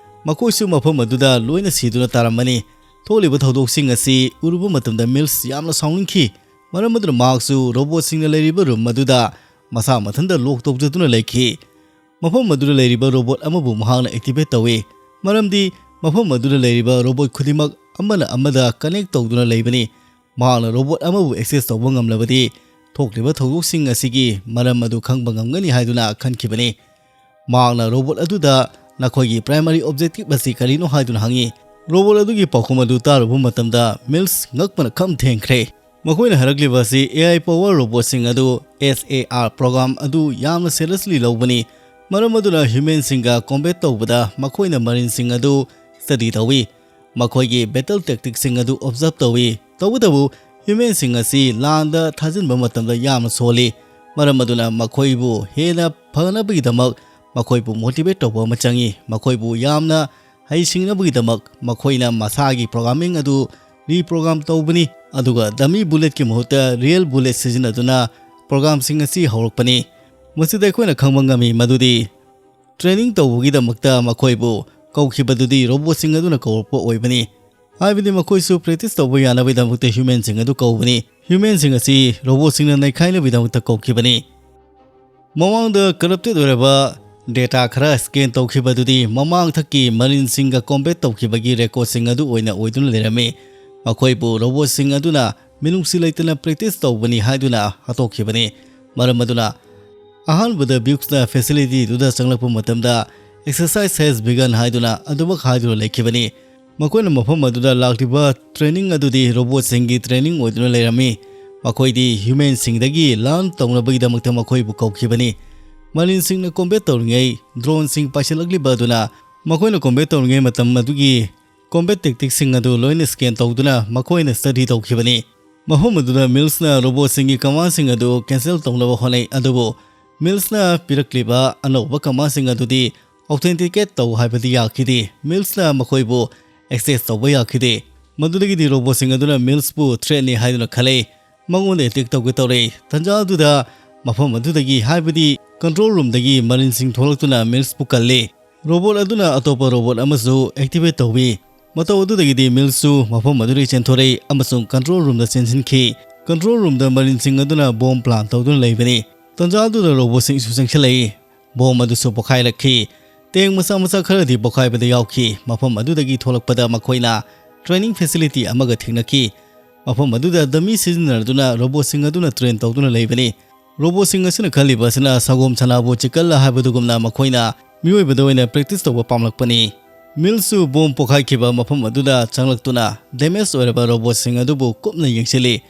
ꯃꯈꯣꯏꯁꯨ ꯃꯐꯝ ꯑꯗꯨꯗ ꯂꯣꯏꯅ ꯁꯤꯗꯨꯅ ꯇꯥꯔꯝꯃꯅꯤ꯫ ꯊꯣꯛꯂꯤꯕ ꯊꯧꯗꯣꯛꯁꯤꯡ ꯑꯁꯤ ꯎꯔꯨꯕ ꯃꯇꯝꯗ ꯃꯤꯜꯁ ꯌꯥꯝꯅ ꯁꯥꯎꯅꯤꯡꯈꯤ꯫ ꯃꯔꯝ ꯑꯗꯨꯅ ꯃꯍꯥꯛꯁꯨ ꯔꯣꯕꯣꯠꯁꯤꯡꯅ ꯂꯩꯔꯤꯕ ꯔꯨꯝ ꯑꯗꯨꯗ ꯃꯁꯥ ꯃꯊꯟꯇ ꯂꯣꯛ ꯇꯧꯖꯗꯨꯅ ꯂꯩꯈꯤ꯫ ꯃꯐꯝ ꯑꯗꯨꯗ ꯂꯩꯔꯤꯕ ꯔꯣꯕꯣꯠ ꯑꯃꯕꯨ ꯃꯍꯥꯛꯅ ꯑꯦꯛꯇꯤꯚꯦꯠ ꯇꯧꯏ, ꯃꯔꯝꯗꯤ ꯃꯐꯝ ꯑꯗꯨꯗ ꯂꯩꯔꯤꯕ ꯔꯣꯕꯣꯠ ꯈꯨꯗꯤꯡꯃꯛ ꯑꯃꯅ ꯑꯃꯗ ꯀꯅꯦꯛ ꯇꯧꯗꯨꯅ ꯂꯩꯕꯅꯤ꯫ ꯃꯍꯥꯛꯅ ꯔꯣꯕꯣꯠ ꯑꯃꯕꯨ ꯑꯦꯛꯁꯦꯁ ꯇꯧꯕ ꯉꯝꯂꯕꯗꯤ ꯊꯣꯛꯂꯤꯕ ꯊꯧꯗꯣꯛꯁꯤꯡ ꯑꯁꯤꯒꯤ ꯃꯔꯝ ꯑꯗꯨ ꯈꯪꯕ ꯉꯝꯒꯅꯤ ꯍꯥꯏꯗꯨꯅ ꯈꯟꯈꯤꯕꯅꯤ꯫ ꯃꯍꯥꯛꯅ ꯔꯣꯕꯣꯠ ꯑꯗꯨꯗ "ꯅꯈꯣꯏꯒꯤ ꯄ꯭ꯔꯥꯏꯃꯥꯔꯤ ꯑꯣꯕꯖꯦꯛꯇꯤꯚ ꯑꯁꯤ ꯀꯔꯤꯅꯣ?" ꯍꯥꯏꯗꯨꯅ ꯍꯪꯉꯤ꯫ ꯔꯣꯕꯣꯠ ꯑꯗꯨꯒꯤ ꯄꯥꯎꯈꯨꯝ ꯑꯗꯨ ꯇꯥꯔꯨꯕ ꯃꯇꯝꯗ ꯃꯤꯜꯁ ꯉꯛꯄꯅ ꯈꯝ ꯊꯦꯡꯈ꯭ꯔꯦ꯫ ꯃꯈꯣꯏꯅ ꯍꯥꯏꯔꯛꯂꯤꯕ ꯑꯁꯤ ꯑꯦ ꯑꯥꯏ ꯄꯥꯋꯔ ꯔꯣꯕꯣꯠꯁꯤꯡ ꯑꯗꯨ, ꯑꯦꯁ ꯑꯦ ꯑꯥꯔ, ꯄ꯭ꯔꯣꯒ꯭ꯔꯥꯝ ꯑꯗꯨ ꯌꯥꯝꯅ ꯁꯦꯔꯤꯌꯁꯂꯤ ꯂꯧꯕꯅꯤ, ꯃꯔꯝ ꯑꯗꯨꯅ ꯍ꯭ꯌꯨꯃꯦꯟꯁꯤꯡꯒ ꯀꯣꯝꯕꯦꯠ ꯇꯧꯕꯗ ꯃꯈꯣꯏꯅ ꯃꯔꯤꯟꯁꯤꯡ ꯑꯗꯨ ꯁ꯭ꯇꯗꯤ ꯇꯧꯏ꯫ ꯃꯈꯣꯏꯒꯤ ꯕꯦꯇꯜ ꯇꯦꯛꯇꯤꯛꯁꯤꯡ ꯑꯗꯨ ꯑꯣꯕꯖꯔꯕ ꯇꯧꯏ꯫ ꯇꯧꯕꯇꯕꯨ, ꯍ꯭ꯌꯨꯃꯦꯟꯁꯤꯡ ꯑꯁꯤ ꯂꯥꯟꯗ ꯊꯥꯖꯤꯟꯕ ꯃꯇꯝꯗ ꯌꯥꯝꯅ ꯁꯣꯜꯂꯤ, ꯃꯔꯝ ꯑꯗꯨꯅ ꯃꯈꯣꯏꯕꯨ ꯍꯦꯟꯅ ꯐꯅꯕꯒꯤꯗꯃꯛ ꯃꯈꯣꯏꯕꯨ ꯃꯣꯇꯤꯚꯦꯠ ꯇꯧꯕ ꯑꯃ ꯆꯪꯏ꯫ ꯃꯈꯣꯏꯕꯨ ꯌꯥꯝꯅ ꯍꯩꯁꯤꯡꯅꯕꯒꯤꯗꯃꯛ ꯃꯈꯣꯏꯅ ꯃꯁꯥꯒꯤ ꯄ꯭ꯔꯣꯒ꯭ꯔꯥꯃꯤꯡ ꯑꯗꯨ ꯔꯤꯄ꯭ꯔꯣꯒ꯭ꯔꯥꯝ ꯇꯧꯕꯅꯤ, ꯑꯗꯨꯒ ꯗꯃꯤ ꯕꯨꯂꯦꯠꯀꯤ ꯃꯍꯨꯠꯇ ꯔꯤꯌꯦꯜ ꯕꯨꯂꯦꯠ ꯁꯤꯖꯤꯟꯅꯗꯨꯅ ꯄ꯭ꯔꯣꯒ꯭ꯔꯥꯝꯁꯤꯡ ꯑꯁꯤ ꯍꯧꯔꯛꯄꯅꯤ꯫ ꯃꯁꯤꯗ ꯑꯩꯈꯣꯏꯅ ꯈꯪꯕ ꯉꯝꯃꯤ ꯃꯗꯨꯗꯤ ꯇ꯭ꯔꯦꯅꯤꯡ ꯇꯧꯕꯒꯤꯗꯃꯛꯇ ꯃꯈꯣꯏꯕꯨ ꯀꯧꯈꯤꯕꯗꯨꯗꯤ ꯔꯣꯕꯣꯠꯁꯤꯡ ꯑꯗꯨꯅ ꯀꯧꯔꯛꯄ ꯑꯣꯏꯕꯅꯤ, ꯍꯥꯏꯕꯗꯤ ꯃꯈꯣꯏꯁꯨ ꯄ꯭ꯔꯦꯛꯇꯤꯁ ꯇꯧꯕ ꯌꯥꯅꯕꯒꯤꯗꯃꯛꯇ ꯍ꯭ꯌꯨꯃꯦꯟꯁꯤꯡ ꯑꯗꯨ ꯀꯧꯕꯅꯤ꯫ ꯍ꯭ꯌꯨꯃꯦꯟꯁꯤꯡ ꯑꯁꯤ ꯔꯣꯕꯣꯠꯁꯤꯡꯅ ꯅꯩꯈꯥꯏꯅꯕꯒꯤꯗꯃꯛꯇ ꯀꯧꯈꯤꯕꯅꯤ꯫ ꯃꯃꯥꯡꯗ ꯀꯔꯞꯇꯦꯗ ꯑꯣꯏꯔꯕ ꯗꯦꯇꯥ ꯈꯔ ꯁ꯭ꯀꯦꯟ ꯇꯧꯈꯤꯕꯗꯨꯗꯤ ꯃꯃꯥꯡꯊꯛꯀꯤ ꯃꯔꯤꯟꯁꯤꯡꯒ ꯀꯣꯝꯕꯦꯠ ꯇꯧꯈꯤꯕꯒꯤ ꯔꯦꯀꯣꯔꯗꯁꯤꯡ ꯑꯗꯨ ꯑꯣꯏꯅ ꯑꯣꯏꯗꯨꯅ ꯂꯩꯔꯝꯃꯤ꯫ ꯃꯈꯣꯏꯕꯨ ꯔꯣꯕꯣꯠꯁꯤꯡ ꯑꯗꯨꯅ ꯃꯤꯅꯨꯡꯁꯤ ꯂꯩꯇꯅ ꯄ꯭ꯔꯦꯛꯇꯤꯁ ꯇꯧꯕꯅꯤ ꯍꯥꯏꯗꯨꯅ ꯍꯥꯠꯇꯣꯛꯈꯤꯕꯅꯤ꯫ ꯃꯔꯝ ꯑꯗꯨꯅ ꯑꯍꯥꯟꯕꯗ ꯕ꯭ꯌꯨꯛꯁꯅ ꯐꯦꯁꯤꯂꯤꯇꯤꯗꯨꯗ ꯆꯪꯂꯛꯄ ꯃꯇꯝꯗ "Exercise has begun" ꯍꯥꯏꯗꯨꯅ ꯑꯗꯨꯃꯛ ꯍꯥꯏꯗꯨꯅ ꯂꯩꯈꯤꯕꯅꯤ꯫ ꯃꯈꯣꯏꯅ ꯃꯐꯝ ꯑꯗꯨꯗ ꯂꯥꯛꯂꯤꯕ ꯇ꯭ꯔꯦꯅꯤꯡ ꯑꯗꯨꯗꯤ ꯔꯣꯕꯣꯠꯁꯤꯡꯒꯤ ꯇ꯭ꯔꯦꯅꯤꯡ ꯑꯣꯏꯗꯨꯅ ꯂꯩꯔꯝꯃꯤ꯫ ꯃꯈꯣꯏꯗꯤ ꯍ꯭ꯌꯨꯃꯦꯟꯁꯤꯡꯗꯒꯤ ꯂꯔꯟ ꯇꯧꯅꯕꯒꯤꯗꯃꯛꯇ ꯃꯈꯣꯏꯕꯨ ꯀꯧꯈꯤꯕꯅꯤ꯫ ꯃꯔꯤꯟꯁꯤꯡꯅ ꯀꯣꯝꯕꯦꯠ ꯇꯧꯔꯤꯉꯩ ꯗ꯭ꯔꯣꯟꯁꯤꯡ ꯄꯥꯏꯁꯤꯜꯂꯛꯂꯤꯕ ꯑꯗꯨꯅ ꯃꯈꯣꯏꯅ ꯀꯣꯝꯕꯦꯠ ꯇꯧꯔꯤꯉꯩ ꯃꯇꯝ ꯑꯗꯨꯒꯤ ꯀꯣꯝꯕꯦꯠ ꯇꯦꯛꯇꯤꯛꯁꯤꯡ ꯑꯗꯨ ꯂꯣꯏꯅ ꯁ꯭ꯀꯦꯟ ꯇꯧꯗꯨꯅ ꯃꯈꯣꯏꯅ ꯁ꯭ꯇꯗꯤ ꯇꯧꯈꯤꯕꯅꯤ꯫ ꯃꯐꯝ ꯑꯗꯨꯗ ꯃꯤꯜꯁꯅ ꯔꯣꯕꯣꯠꯁꯤꯡꯒꯤ ꯀꯃꯥꯟꯁꯤꯡ ꯑꯗꯨ ꯀꯦꯟꯁꯦꯜ ꯇꯧꯅꯕ ꯍꯣꯠꯅꯩ, ꯑꯗꯨꯕꯨ ꯃꯤꯜꯁꯅ ꯄꯤꯔꯛꯂꯤꯕ ꯑꯅꯧꯕ ꯀꯃꯥꯟꯁꯤꯡ ꯑꯗꯨꯗꯤ ꯑꯣꯊꯦꯟꯇꯤꯀꯦꯠ ꯇꯧ ꯍꯥꯏꯕꯗꯤ ꯌꯥꯈꯤꯗꯦ꯫ ꯃꯤꯜꯁꯅ ꯃꯈꯣꯏꯕꯨ ꯑꯦꯛꯁꯦꯁ ꯇꯧꯕ ꯌꯥꯈꯤꯗꯦ꯫ ꯃꯗꯨꯗꯒꯤꯗꯤ ꯔꯣꯕꯣꯠꯁꯤꯡ ꯑꯗꯨꯅ ꯃꯤꯜꯁꯄꯨ ꯊ꯭ꯔꯦꯠꯅꯤ ꯍꯥꯏꯗꯨꯅ ꯈꯜꯂꯦ꯫ ꯃꯉꯣꯟꯗ ꯑꯦꯇꯦꯛ ꯇꯧꯒꯦ ꯇꯧꯔꯦ꯫ ꯇꯟꯖꯥ ꯑꯗꯨꯗ ꯃꯐꯝ ꯑꯗꯨꯗꯒꯤ, ꯍꯥꯏꯕꯗꯤ ꯀꯟꯇ꯭ꯔꯣꯜ ꯔꯨꯝꯗꯒꯤ ꯃꯔꯤꯟꯁꯤꯡ ꯊꯣꯛꯂꯛꯇꯨꯅ ꯃꯤꯜꯁꯄꯨ ꯀꯜꯂꯤ꯫ ꯔꯣꯕꯣꯠ ꯑꯗꯨꯅ ꯑꯇꯣꯞꯄ ꯔꯣꯕꯣꯠ ꯑꯃꯁꯨ ꯑꯦꯛꯇꯤꯚꯦꯠ ꯇꯧꯏ꯫ ꯃꯇꯧ ꯑꯗꯨꯗꯒꯤꯗꯤ ꯃꯤꯜꯁꯁꯨ ꯃꯐꯝ ꯑꯗꯨꯗꯒꯤ ꯆꯦꯟꯊꯣꯔꯛꯏ ꯑꯃꯁꯨꯡ ꯀꯟꯇ꯭ꯔꯣꯜ ꯔꯨꯝꯗ ꯆꯦꯟꯁꯤꯟꯈꯤ꯫ Control roomꯗ Marineꯁꯤꯡ ꯑꯗꯨꯅ bomb plan ꯇꯧꯗꯨꯅ ꯂꯩꯕꯅꯤ꯫ ꯇꯟꯖꯥ ꯑꯗꯨꯗ Robotꯁꯤꯡꯁꯨ ꯆꯪꯁꯤꯜꯂꯛꯏ꯫ Bomb ꯑꯗꯨꯁꯨ ꯄꯣꯈꯥꯏꯔꯛꯈꯤ꯫ Tank ꯃꯆꯥ ꯃꯆꯥ ꯈꯔꯗꯤ ꯄꯣꯈꯥꯏꯕꯗ ꯌꯥꯎꯈꯤ꯫ ꯃꯐꯝ ꯑꯗꯨꯗꯒꯤ ꯊꯣꯛꯂꯛꯄꯗ ꯃꯈꯣꯏꯅ training facility ꯑꯃꯒ ꯊꯦꯡꯅꯈꯤ꯫ ꯃꯐꯝ ꯑꯗꯨꯗ dummy ꯁꯤꯖꯤꯟꯅꯗꯨꯅ Robotꯁꯤꯡ ꯑꯗꯨꯅ train ꯇꯧꯗꯨꯅ ꯂꯩꯕꯅꯤ꯫ Robotꯁꯤꯡ ꯑꯁꯤꯅ ꯈꯜꯂꯤꯕ ꯑꯁꯤꯅ ꯁꯪꯒꯣꯝ ꯁꯅꯥꯕꯨ ꯆꯤꯛꯀꯜꯂ ꯍꯥꯏꯕꯗꯨꯒꯨꯝꯅ ꯃꯈꯣꯏꯅ ꯃꯤꯑꯣꯏꯕꯗ ꯑꯣꯏꯅ practice ꯇꯧꯕ ꯄꯥꯝꯂꯛꯄꯅꯤ꯫ Millꯁꯨ bomb ꯄꯣꯈꯥꯏꯈꯤꯕ ꯃꯐꯝ ꯑꯗꯨꯗ ꯆꯪꯂꯛꯇꯨꯅ damage ꯑꯣꯏꯔꯕ Robotꯁꯤꯡ ꯑꯗꯨꯕꯨ ꯀꯨꯞꯅ ꯌꯦꯡꯁꯤꯜꯂꯤ꯫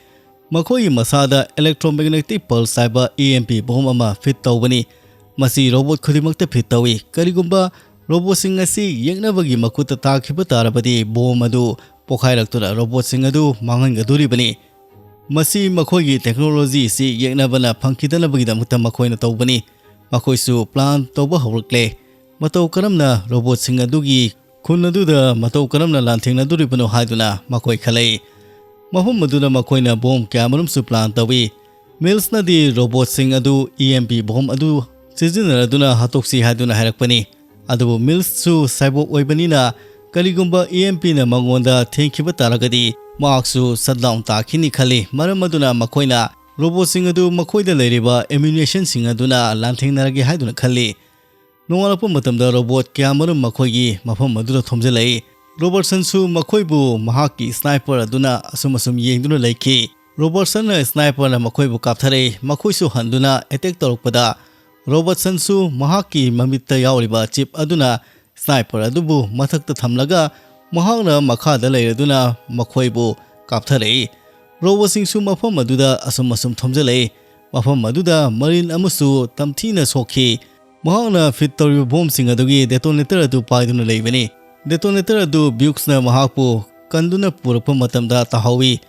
ꯃꯈꯣꯏꯒꯤ ꯃꯁꯥꯗ electromagnetic pulse ꯍꯥꯏꯕ EMP bomb ꯑꯃ fit ꯇꯧꯕꯅꯤ꯫ ꯃꯁꯤ Robot ꯈꯨꯗꯤꯡꯃꯛꯇ fit ꯇꯧꯏ꯫ ꯀꯔꯤꯒꯨꯝꯕ Robotꯁꯤꯡ ꯑꯁꯤ ꯌꯦꯛꯅꯕꯒꯤ ꯃꯈꯨꯠꯇ ꯇꯥꯈꯤꯕ ꯇꯥꯔꯕꯗꯤ bomb ꯑꯗꯨ ꯄꯣꯈꯥꯏꯔꯛꯇꯨꯅ Robotꯁꯤꯡ ꯑꯗꯨ ꯃꯥꯡꯍꯟꯒꯗꯣꯔꯤꯕꯅꯤ꯫ ꯃꯁꯤ ꯃꯈꯣꯏꯒꯤ technology ꯑꯁꯤ ꯌꯦꯛꯅꯕꯅ ꯐꯪꯈꯤꯗꯅꯕꯒꯤꯗꯃꯛꯇ ꯃꯈꯣꯏꯅ ꯇꯧꯕꯅꯤ꯫ ꯃꯈꯣꯏꯁꯨ plan ꯇꯧꯕ ꯍꯧꯔꯛꯂꯦ꯫ ꯃꯇꯧ ꯀꯔꯝꯅ Robotꯁꯤꯡ ꯑꯗꯨꯒꯤ ꯈꯨꯟ ꯑꯗꯨꯗ ꯃꯇꯧ ꯀꯔꯝꯅ ꯂꯥꯟꯊꯦꯡꯅꯗꯣꯔꯤꯕꯅꯣ ꯍꯥꯏꯗꯨꯅ ꯃꯈꯣꯏ ꯈꯜꯂꯛꯏ꯫ ꯃꯐꯝ ꯑꯗꯨꯗ ꯃꯈꯣꯏꯅ bomb ꯀꯌꯥꯃꯔꯨꯝꯁꯨ plan ꯇꯧꯏ꯫ Millꯁꯅꯗꯤ Robotꯁꯤꯡ ꯑꯗꯨ EMP bomb ꯑꯗꯨ ꯁꯤꯖꯤꯟꯅꯔꯗꯨꯅ ꯍꯥꯠꯇꯣꯛꯁꯤ ꯍꯥꯏꯗꯨꯅ ꯍꯥꯏꯔꯛꯄꯅꯤ꯫ ꯑꯗꯨꯕꯨ Millꯁꯨ cyborg ꯑꯣꯏꯕꯅꯤꯅ ꯀꯔꯤꯒꯨꯝꯕ EMPꯅ ꯃꯉꯣꯟꯗ ꯊꯦꯡꯈꯤꯕ ꯇꯥꯔꯒꯗꯤ ꯃꯍꯥꯛꯁꯨ shutdown ꯇꯥꯈꯤꯅꯤ ꯈꯜꯂꯤ꯫ ꯃꯔꯝ ꯑꯗꯨꯅ ꯃꯈꯣꯏꯅ Robotꯁꯤꯡ ꯑꯗꯨ ꯃꯈꯣꯏꯗ ꯂꯩꯔꯤꯕ ammunitionꯁꯤꯡ ꯑꯗꯨꯅ ꯂꯥꯟꯊꯦꯡꯅꯔꯒꯦ ꯍꯥꯏꯗꯨꯅ ꯈꯜꯂꯤ꯫ ꯅꯣꯡꯉꯥꯜꯂꯛꯄ ꯃꯇꯝꯗ Robot ꯀꯌꯥꯃꯔꯨꯝ ꯃꯈꯣꯏꯒꯤ ꯃꯐꯝ ꯑꯗꯨꯗ ꯊꯣꯝꯖꯤꯜꯂꯛꯏ꯫ Robertsonꯁꯨ ꯃꯈꯣꯏꯕꯨ ꯃꯍꯥꯛꯀꯤ sniper ꯑꯗꯨꯅ ꯑꯁꯨꯝ ꯑꯁꯨꯝ ꯌꯦꯡꯗꯨꯅ ꯂꯩꯈꯤ꯫ Robertsonꯅ sniperꯅ ꯃꯈꯣꯏꯕꯨ ꯀꯥꯞꯊꯔꯛꯏ꯫ ꯃꯈꯣꯏꯁꯨ ꯍꯟꯗꯨꯅ attack ꯇꯧꯔꯛꯄꯗ Robertsonꯁꯨ ꯃꯍꯥꯛꯀꯤ ꯃꯃꯤꯠꯇ ꯌꯥꯎꯔꯤꯕ chip ꯑꯗꯨꯅ sniper ꯑꯗꯨꯕꯨ ꯃꯊꯛꯇ ꯊꯝꯂꯒ ꯃꯍꯥꯛꯅ ꯃꯈꯥꯗ ꯂꯩꯔꯗꯨꯅ ꯃꯈꯣꯏꯕꯨ ꯀꯥꯞꯊꯔꯛꯏ꯫ Robotꯁꯤꯡꯁꯨ ꯃꯐꯝ ꯑꯗꯨꯗ ꯑꯁꯨꯝ ꯑꯁꯨꯝ ꯊꯣꯝꯖꯤꯜꯂꯛꯏ꯫ ꯃꯐꯝ ꯑꯗꯨꯗ Marine ꯑꯃꯁꯨ ꯇꯝꯊꯤꯅ ꯁꯣꯛꯈꯤ꯫ ꯃꯍꯥꯛꯅ fit ꯇꯧꯔꯤꯕ bombꯁꯤꯡ ꯑꯗꯨꯒꯤ detonator ꯑꯗꯨ ꯄꯥꯏꯗꯨꯅ ꯂꯩꯕꯅꯤ꯫ Detonator ꯑꯗꯨ Bukesꯅ ꯃꯍꯥꯛꯄꯨ ꯀꯟꯗꯨꯅ ꯄꯨꯔꯛꯄ ꯃꯇꯝꯗ ꯇꯥꯍꯧꯏ꯫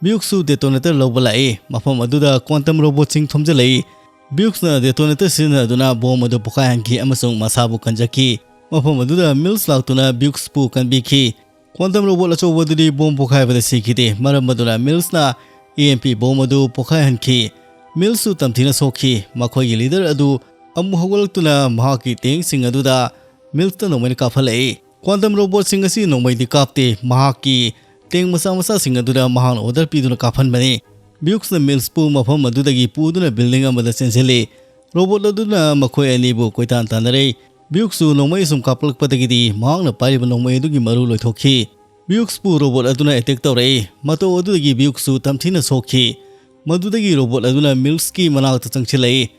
Bukesꯁꯨ detonator ꯂꯧꯕ ꯂꯥꯛꯏ꯫ ꯃꯐꯝ ꯑꯗꯨꯗ quantum robotꯁꯤꯡ ꯊꯣꯝꯖꯤꯜꯂꯛꯏ꯫ Bukesꯅ detonator ꯁꯤꯖꯤꯟꯅꯗꯨꯅ bomb ꯑꯗꯨ ꯄꯣꯈꯥꯏꯍꯟꯈꯤ ꯑꯃꯁꯨꯡ ꯃꯁꯥꯕꯨ ꯀꯟꯖꯈꯤ꯫ ꯃꯐꯝ ꯑꯗꯨꯗ Mills ꯂꯥꯛꯇꯨꯅ Bukesꯄꯨ ꯀꯟꯕꯤꯈꯤ꯫ Quantum robot ꯑꯆꯧꯕꯗꯨꯗꯤ bomb ꯄꯣꯈꯥꯏꯕꯗ ꯁꯤꯈꯤꯗꯦ, ꯃꯔꯝ ꯑꯗꯨꯅ Millsꯅ EMP bomb ꯑꯗꯨ ꯄꯣꯈꯥꯏꯍꯟꯈꯤ꯫ Millsꯁꯨ ꯇꯝꯊꯤꯅ ꯁꯣꯛꯈꯤ꯫ ꯃꯈꯣꯏꯒꯤ leader ꯑꯗꯨ ꯑꯃꯨꯛ ꯍꯧꯒꯠꯂꯛꯇꯨꯅ ꯃꯍꯥꯛꯀꯤ tankꯁꯤꯡ ꯑꯗꯨꯗ Millsꯇ ꯅꯣꯡꯃꯩꯅ ꯀꯥꯞꯍꯜꯂꯛꯏ꯫ Quantum robotꯁꯤꯡ ꯑꯁꯤ ꯅꯣꯡꯃꯩꯗꯤ ꯀꯥꯞꯇꯦ, ꯃꯍꯥꯛꯀꯤ tank ꯃꯆꯥ ꯃꯆꯥꯁꯤꯡ ꯑꯗꯨꯗ ꯃꯍꯥꯛꯅ order ꯄꯤꯗꯨꯅ ꯀꯥꯞꯍꯟꯕꯅꯤ꯫ ꯕ꯭ꯌꯨꯛꯁꯅ ꯃꯤꯜꯁꯄꯨ ꯃꯐꯝ ꯑꯗꯨꯗꯒꯤ ꯄꯨꯗꯨꯅ ꯕꯤꯜꯗꯤꯡ ꯑꯃꯗ ꯆꯦꯟꯁꯤꯜꯂꯤ꯫ ꯔꯣꯕꯣꯠ ꯑꯗꯨꯅ ꯃꯈꯣꯏ ꯑꯅꯤꯕꯨ ꯀꯣꯏꯇꯥꯟ ꯇꯥꯟꯅꯔꯦ꯫ ꯕ꯭ꯌꯨꯛꯁꯁꯨ ꯅꯣꯡꯃꯩ ꯁꯨꯝ ꯀꯥꯞꯂꯛꯄꯗꯒꯤꯗꯤ ꯃꯍꯥꯛꯅ ꯄꯥꯏꯔꯤꯕ ꯅꯣꯡꯃꯩ ꯑꯗꯨꯒꯤ ꯃꯔꯨ ꯂꯣꯏꯊꯣꯛꯈꯤ꯫ ꯕ꯭ꯌꯨꯛꯁꯄꯨ ꯔꯣꯕꯣꯠ ꯑꯗꯨꯅ ꯑꯦꯇꯦꯛ ꯇꯧꯔꯛꯏ꯫ ꯃꯇꯧ ꯑꯗꯨꯗꯒꯤ ꯕ꯭ꯌꯨꯛꯁꯁꯨ ꯇꯝꯊꯤꯅ ꯁꯣꯛꯈꯤ꯫ ꯃꯗꯨꯗꯒꯤ ꯔꯣꯕꯣꯠ ꯑꯗꯨꯅ ꯃꯤꯜꯁꯀꯤ ꯃꯅꯥꯛꯇ ꯆꯪꯁꯤꯜꯂꯛꯏ꯫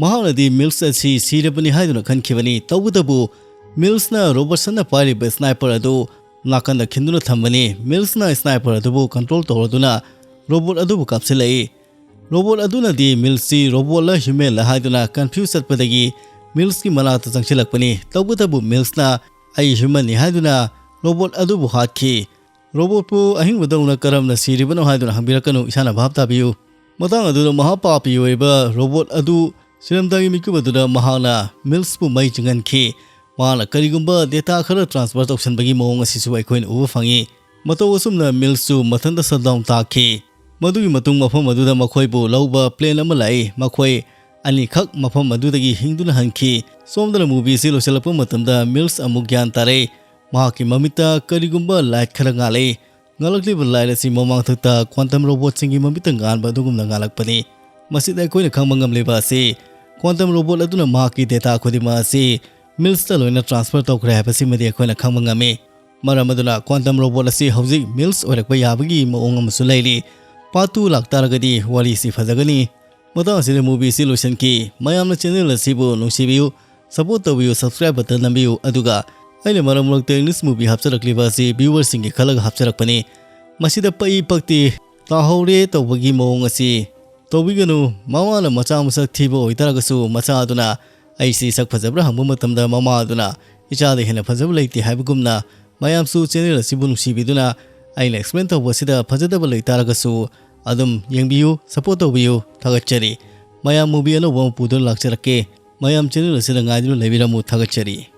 ꯃꯍꯥꯛꯅꯗꯤ ꯃꯤꯜꯁ ꯑꯁꯤ ꯁꯤꯔꯕꯅꯤ ꯍꯥꯏꯗꯨꯅ ꯈꯟꯈꯤꯕꯅꯤ꯫ ꯇꯧꯕꯇꯕꯨ ꯃꯤꯜꯁꯅ ꯔꯣꯕꯔꯠꯁꯟꯅ ꯄꯥꯏꯔꯤꯕ ꯁ꯭ꯅꯥꯏꯄꯔ ꯑꯗꯨ ꯅꯥꯀꯟꯗ ꯈꯤꯟꯗꯨꯅ ꯊꯝꯕꯅꯤ꯫ ꯃꯤꯜꯁꯅ ꯁ꯭ꯅꯥꯏꯄꯔ ꯑꯗꯨꯕꯨ ꯀꯟꯇ꯭ꯔꯣꯜ ꯇꯧꯔꯗꯨꯅ ꯔꯣꯕꯣꯠ ꯑꯗꯨꯕꯨ ꯀꯥꯞꯁꯤꯜꯂꯛꯏ꯫ ꯔꯣꯕꯣꯠ ꯑꯗꯨꯅꯗꯤ ꯃꯤꯜꯁꯁꯤ ꯔꯣꯕꯣꯠꯂ ꯍ꯭ꯌꯨꯃꯦꯟꯂ ꯍꯥꯏꯗꯨꯅ ꯀꯟꯐ꯭ꯌꯨꯁ ꯆꯠꯄꯗꯒꯤ ꯃꯤꯜꯁꯀꯤ ꯃꯅꯥꯛꯇ ꯆꯪꯁꯤꯜꯂꯛꯄꯅꯤ꯫ ꯇꯧꯕꯇꯕꯨ ꯃꯤꯜꯁꯅ "ꯑꯩ ꯍ꯭ꯌꯨꯃꯟꯅꯤ" ꯍꯥꯏꯗꯨꯅ ꯔꯣꯕꯣꯠ ꯑꯗꯨꯕꯨ ꯍꯥꯠꯈꯤ꯫ ꯔꯣꯕꯣꯠꯄꯨ ꯑꯍꯤꯡꯕꯗꯧꯅ ꯀꯔꯝꯅ ꯁꯤꯔꯤꯕꯅꯣ ꯍꯥꯏꯗꯨꯅ ꯍꯪꯕꯤꯔꯛꯀꯅꯨ, ꯏꯁꯥꯅ ꯚꯥꯞ ꯇꯥꯕꯤꯌꯨ꯫ ꯃꯇꯥꯡ ꯑꯗꯨꯗ ꯃꯍꯥ ꯄꯥꯄꯤ ꯑꯣꯏꯕ ꯔꯣꯕꯣꯠ ꯑꯗꯨ ꯁꯤꯔꯝꯗꯥꯏꯒꯤ ꯃꯤꯀꯨꯞ ꯑꯗꯨꯗ ꯃꯍꯥꯛꯅ ꯃꯤꯜꯁꯄꯨ ꯃꯩ ꯆꯤꯡꯍꯟꯈꯤ꯫ ꯃꯍꯥꯛꯅ ꯀꯔꯤꯒꯨꯝꯕ ꯗꯦꯇꯥ ꯈꯔ ꯇ꯭ꯔꯥꯟꯁꯐꯔ ꯇꯧꯁꯟꯕꯒꯤ ꯃꯑꯣꯡ ꯑꯁꯤꯁꯨ ꯑꯩꯈꯣꯏꯅ ꯎꯕ ꯐꯪꯉꯤ꯫ ꯃꯇꯧ ꯑꯁꯨꯝꯅ ꯃꯤꯜꯁꯁꯨ ꯃꯊꯟꯇ ꯁꯠꯗꯥꯎꯟ ꯇꯥꯈꯤ꯫ ꯃꯗꯨꯒꯤ ꯃꯇꯨꯡ ꯃꯐꯝ ꯑꯗꯨꯗ ꯃꯈꯣꯏꯕꯨ ꯂꯧꯕ ꯄ꯭ꯂꯦꯟ ꯑꯃ ꯂꯥꯛꯏ꯫ ꯃꯈꯣꯏ ꯑꯅꯤꯈꯛ ꯃꯐꯝ ꯑꯗꯨꯗꯒꯤ ꯍꯤꯡꯗꯨꯅ ꯍꯟꯈꯤ꯫ ꯁꯣꯝꯗꯅ ꯃꯨꯚꯤꯁꯤ ꯂꯣꯏꯁꯤꯜꯂꯛꯄ ꯃꯇꯝꯗ ꯃꯤꯜꯁ ꯑꯃꯨꯛ ꯒ꯭ꯌꯥꯟ ꯇꯥꯔꯛꯏ꯫ ꯃꯍꯥꯛꯀꯤ ꯃꯃꯤꯠꯇ ꯀꯔꯤꯒꯨꯝꯕ ꯂꯥꯏꯠ ꯈꯔ ꯉꯥꯜꯂꯛꯏ꯫ ꯉꯥꯜꯂꯛꯂꯤꯕ ꯂꯥꯏꯠ ꯑꯁꯤ ꯃꯃꯥꯡꯊꯛꯇ ꯀ꯭ꯋꯥꯟꯇꯝ ꯔꯣꯕꯣꯠꯁꯤꯡꯒꯤ ꯃꯃꯤꯠꯇ ꯉꯥꯟꯕ ꯑꯗꯨꯒꯨꯝꯅ ꯉꯥꯜꯂꯛꯄꯅꯤ꯫ ꯃꯁꯤꯗ ꯑꯩꯈꯣꯏꯅ ꯈꯪꯕ ꯉꯝꯂꯤꯕ ꯑꯁꯤ ꯀ꯭ꯋꯥꯟꯇꯝ ꯔꯣꯕꯣꯠ ꯑꯗꯨꯅ ꯃꯍꯥꯛꯀꯤ ꯗꯦꯇꯥ ꯈꯨꯗꯤꯡꯃꯛ ꯑꯁꯤ ꯃꯤꯜꯁꯇ ꯂꯣꯏꯅ ꯇ꯭ꯔꯥꯟꯁꯐꯔ ꯇꯧꯈ꯭ꯔꯦ ꯍꯥꯏꯕꯁꯤꯃꯗꯤ ꯑꯩꯈꯣꯏꯅ ꯈꯪꯕ ꯉꯝꯃꯤ꯫ ꯃꯔꯝ ꯑꯗꯨꯅ ꯀ꯭ꯋꯥꯟꯇꯝ ꯔꯣꯕꯣꯠ ꯑꯁꯤ ꯍꯧꯖꯤꯛ ꯃꯤꯜꯁ ꯑꯣꯏꯔꯛꯄ ꯌꯥꯕꯒꯤ ꯃꯑꯣꯡ ꯑꯃꯁꯨ ꯂꯩꯔꯤ꯫ ꯄꯥꯔꯠ ꯇꯨ ꯂꯥꯛꯇꯥꯔꯒꯗꯤ ꯋꯥꯔꯤꯁꯤ ꯐꯖꯒꯅꯤ꯫ ꯃꯇꯥꯡ ꯑꯁꯤꯗ ꯃꯨꯚꯤꯁꯤ ꯂꯣꯏꯁꯤꯟꯈꯤ꯫ ꯃꯌꯥꯝꯅ ꯆꯦꯅꯦꯜ ꯑꯁꯤꯕꯨ ꯅꯨꯡꯁꯤꯕꯤꯌꯨ, ꯁꯄꯣꯔꯠ ꯇꯧꯕꯤꯌꯨ, ꯁꯕꯁꯀ꯭ꯔꯥꯏꯕ ꯕꯇꯟ ꯅꯝꯕꯤꯌꯨ꯫ ꯑꯗꯨꯒ ꯑꯩꯅ ꯃꯔꯛ ꯃꯔꯛꯇ ꯏꯪꯂꯤꯁ ꯃꯨꯚꯤ ꯍꯥꯞꯆꯔꯛꯂꯤꯕ ꯑꯁꯤ ꯚ꯭ꯌꯨꯋꯔꯁꯤꯡꯒꯤ ꯈꯜꯂꯒ ꯍꯥꯞꯆꯔꯛꯄꯅꯤ꯫ ꯃꯁꯤꯗ ꯄꯛꯏ ꯄꯛꯇꯦ, ꯇꯥꯍꯧꯔꯦ ꯇꯧꯕꯒꯤ ꯃꯑꯣꯡ ꯑꯁꯤ ꯇꯧꯕꯤꯒꯅꯨ꯫ ꯃꯃꯥꯅ ꯃꯆꯥ ꯃꯁꯛ ꯊꯤꯕ ꯑꯣꯏꯇꯥꯔꯒꯁꯨ ꯃꯆꯥ ꯑꯗꯨꯅ ꯑꯩꯁꯤ ꯁꯛ ꯐꯖꯕ꯭ꯔꯥ ꯍꯪꯕ ꯃꯇꯝꯗ ꯃꯃꯥ ꯑꯗꯨꯅ "ꯏꯆꯥꯗ ꯍꯦꯟꯅ ꯐꯖꯕ ꯂꯩꯇꯦ" ꯍꯥꯏꯕꯒꯨꯝꯅ, ꯃꯌꯥꯝꯁꯨ ꯆꯦꯅꯦꯜ ꯑꯁꯤꯕꯨ ꯅꯨꯡꯁꯤꯕꯤꯗꯨꯅ ꯑꯩꯅ ꯑꯦꯛꯁꯄ꯭ꯂꯦꯟ ꯇꯧꯕ ꯑꯁꯤꯗ ꯐꯖꯗꯕ ꯂꯩꯇꯥꯔꯒꯁꯨ ꯑꯗꯨꯝ ꯌꯦꯡꯕꯤꯌꯨ, ꯁꯄꯣꯔꯠ ꯇꯧꯕꯤꯌꯨ꯫ ꯊꯥꯒꯠꯆꯔꯤ꯫ ꯃꯌꯥꯝ ꯃꯨꯚꯤ ꯑꯅꯧꯕ ꯑꯃ ꯄꯨꯗꯨꯅ ꯂꯥꯛꯆꯔꯛꯀꯦ꯫ ꯃꯌꯥꯝ ꯆꯦꯅꯦꯜ ꯑꯁꯤꯗ ꯉꯥꯏꯗꯨꯅ ꯂꯩꯕꯤꯔꯝꯃꯨ꯫ ꯊꯥꯒꯠꯆꯔꯤ꯫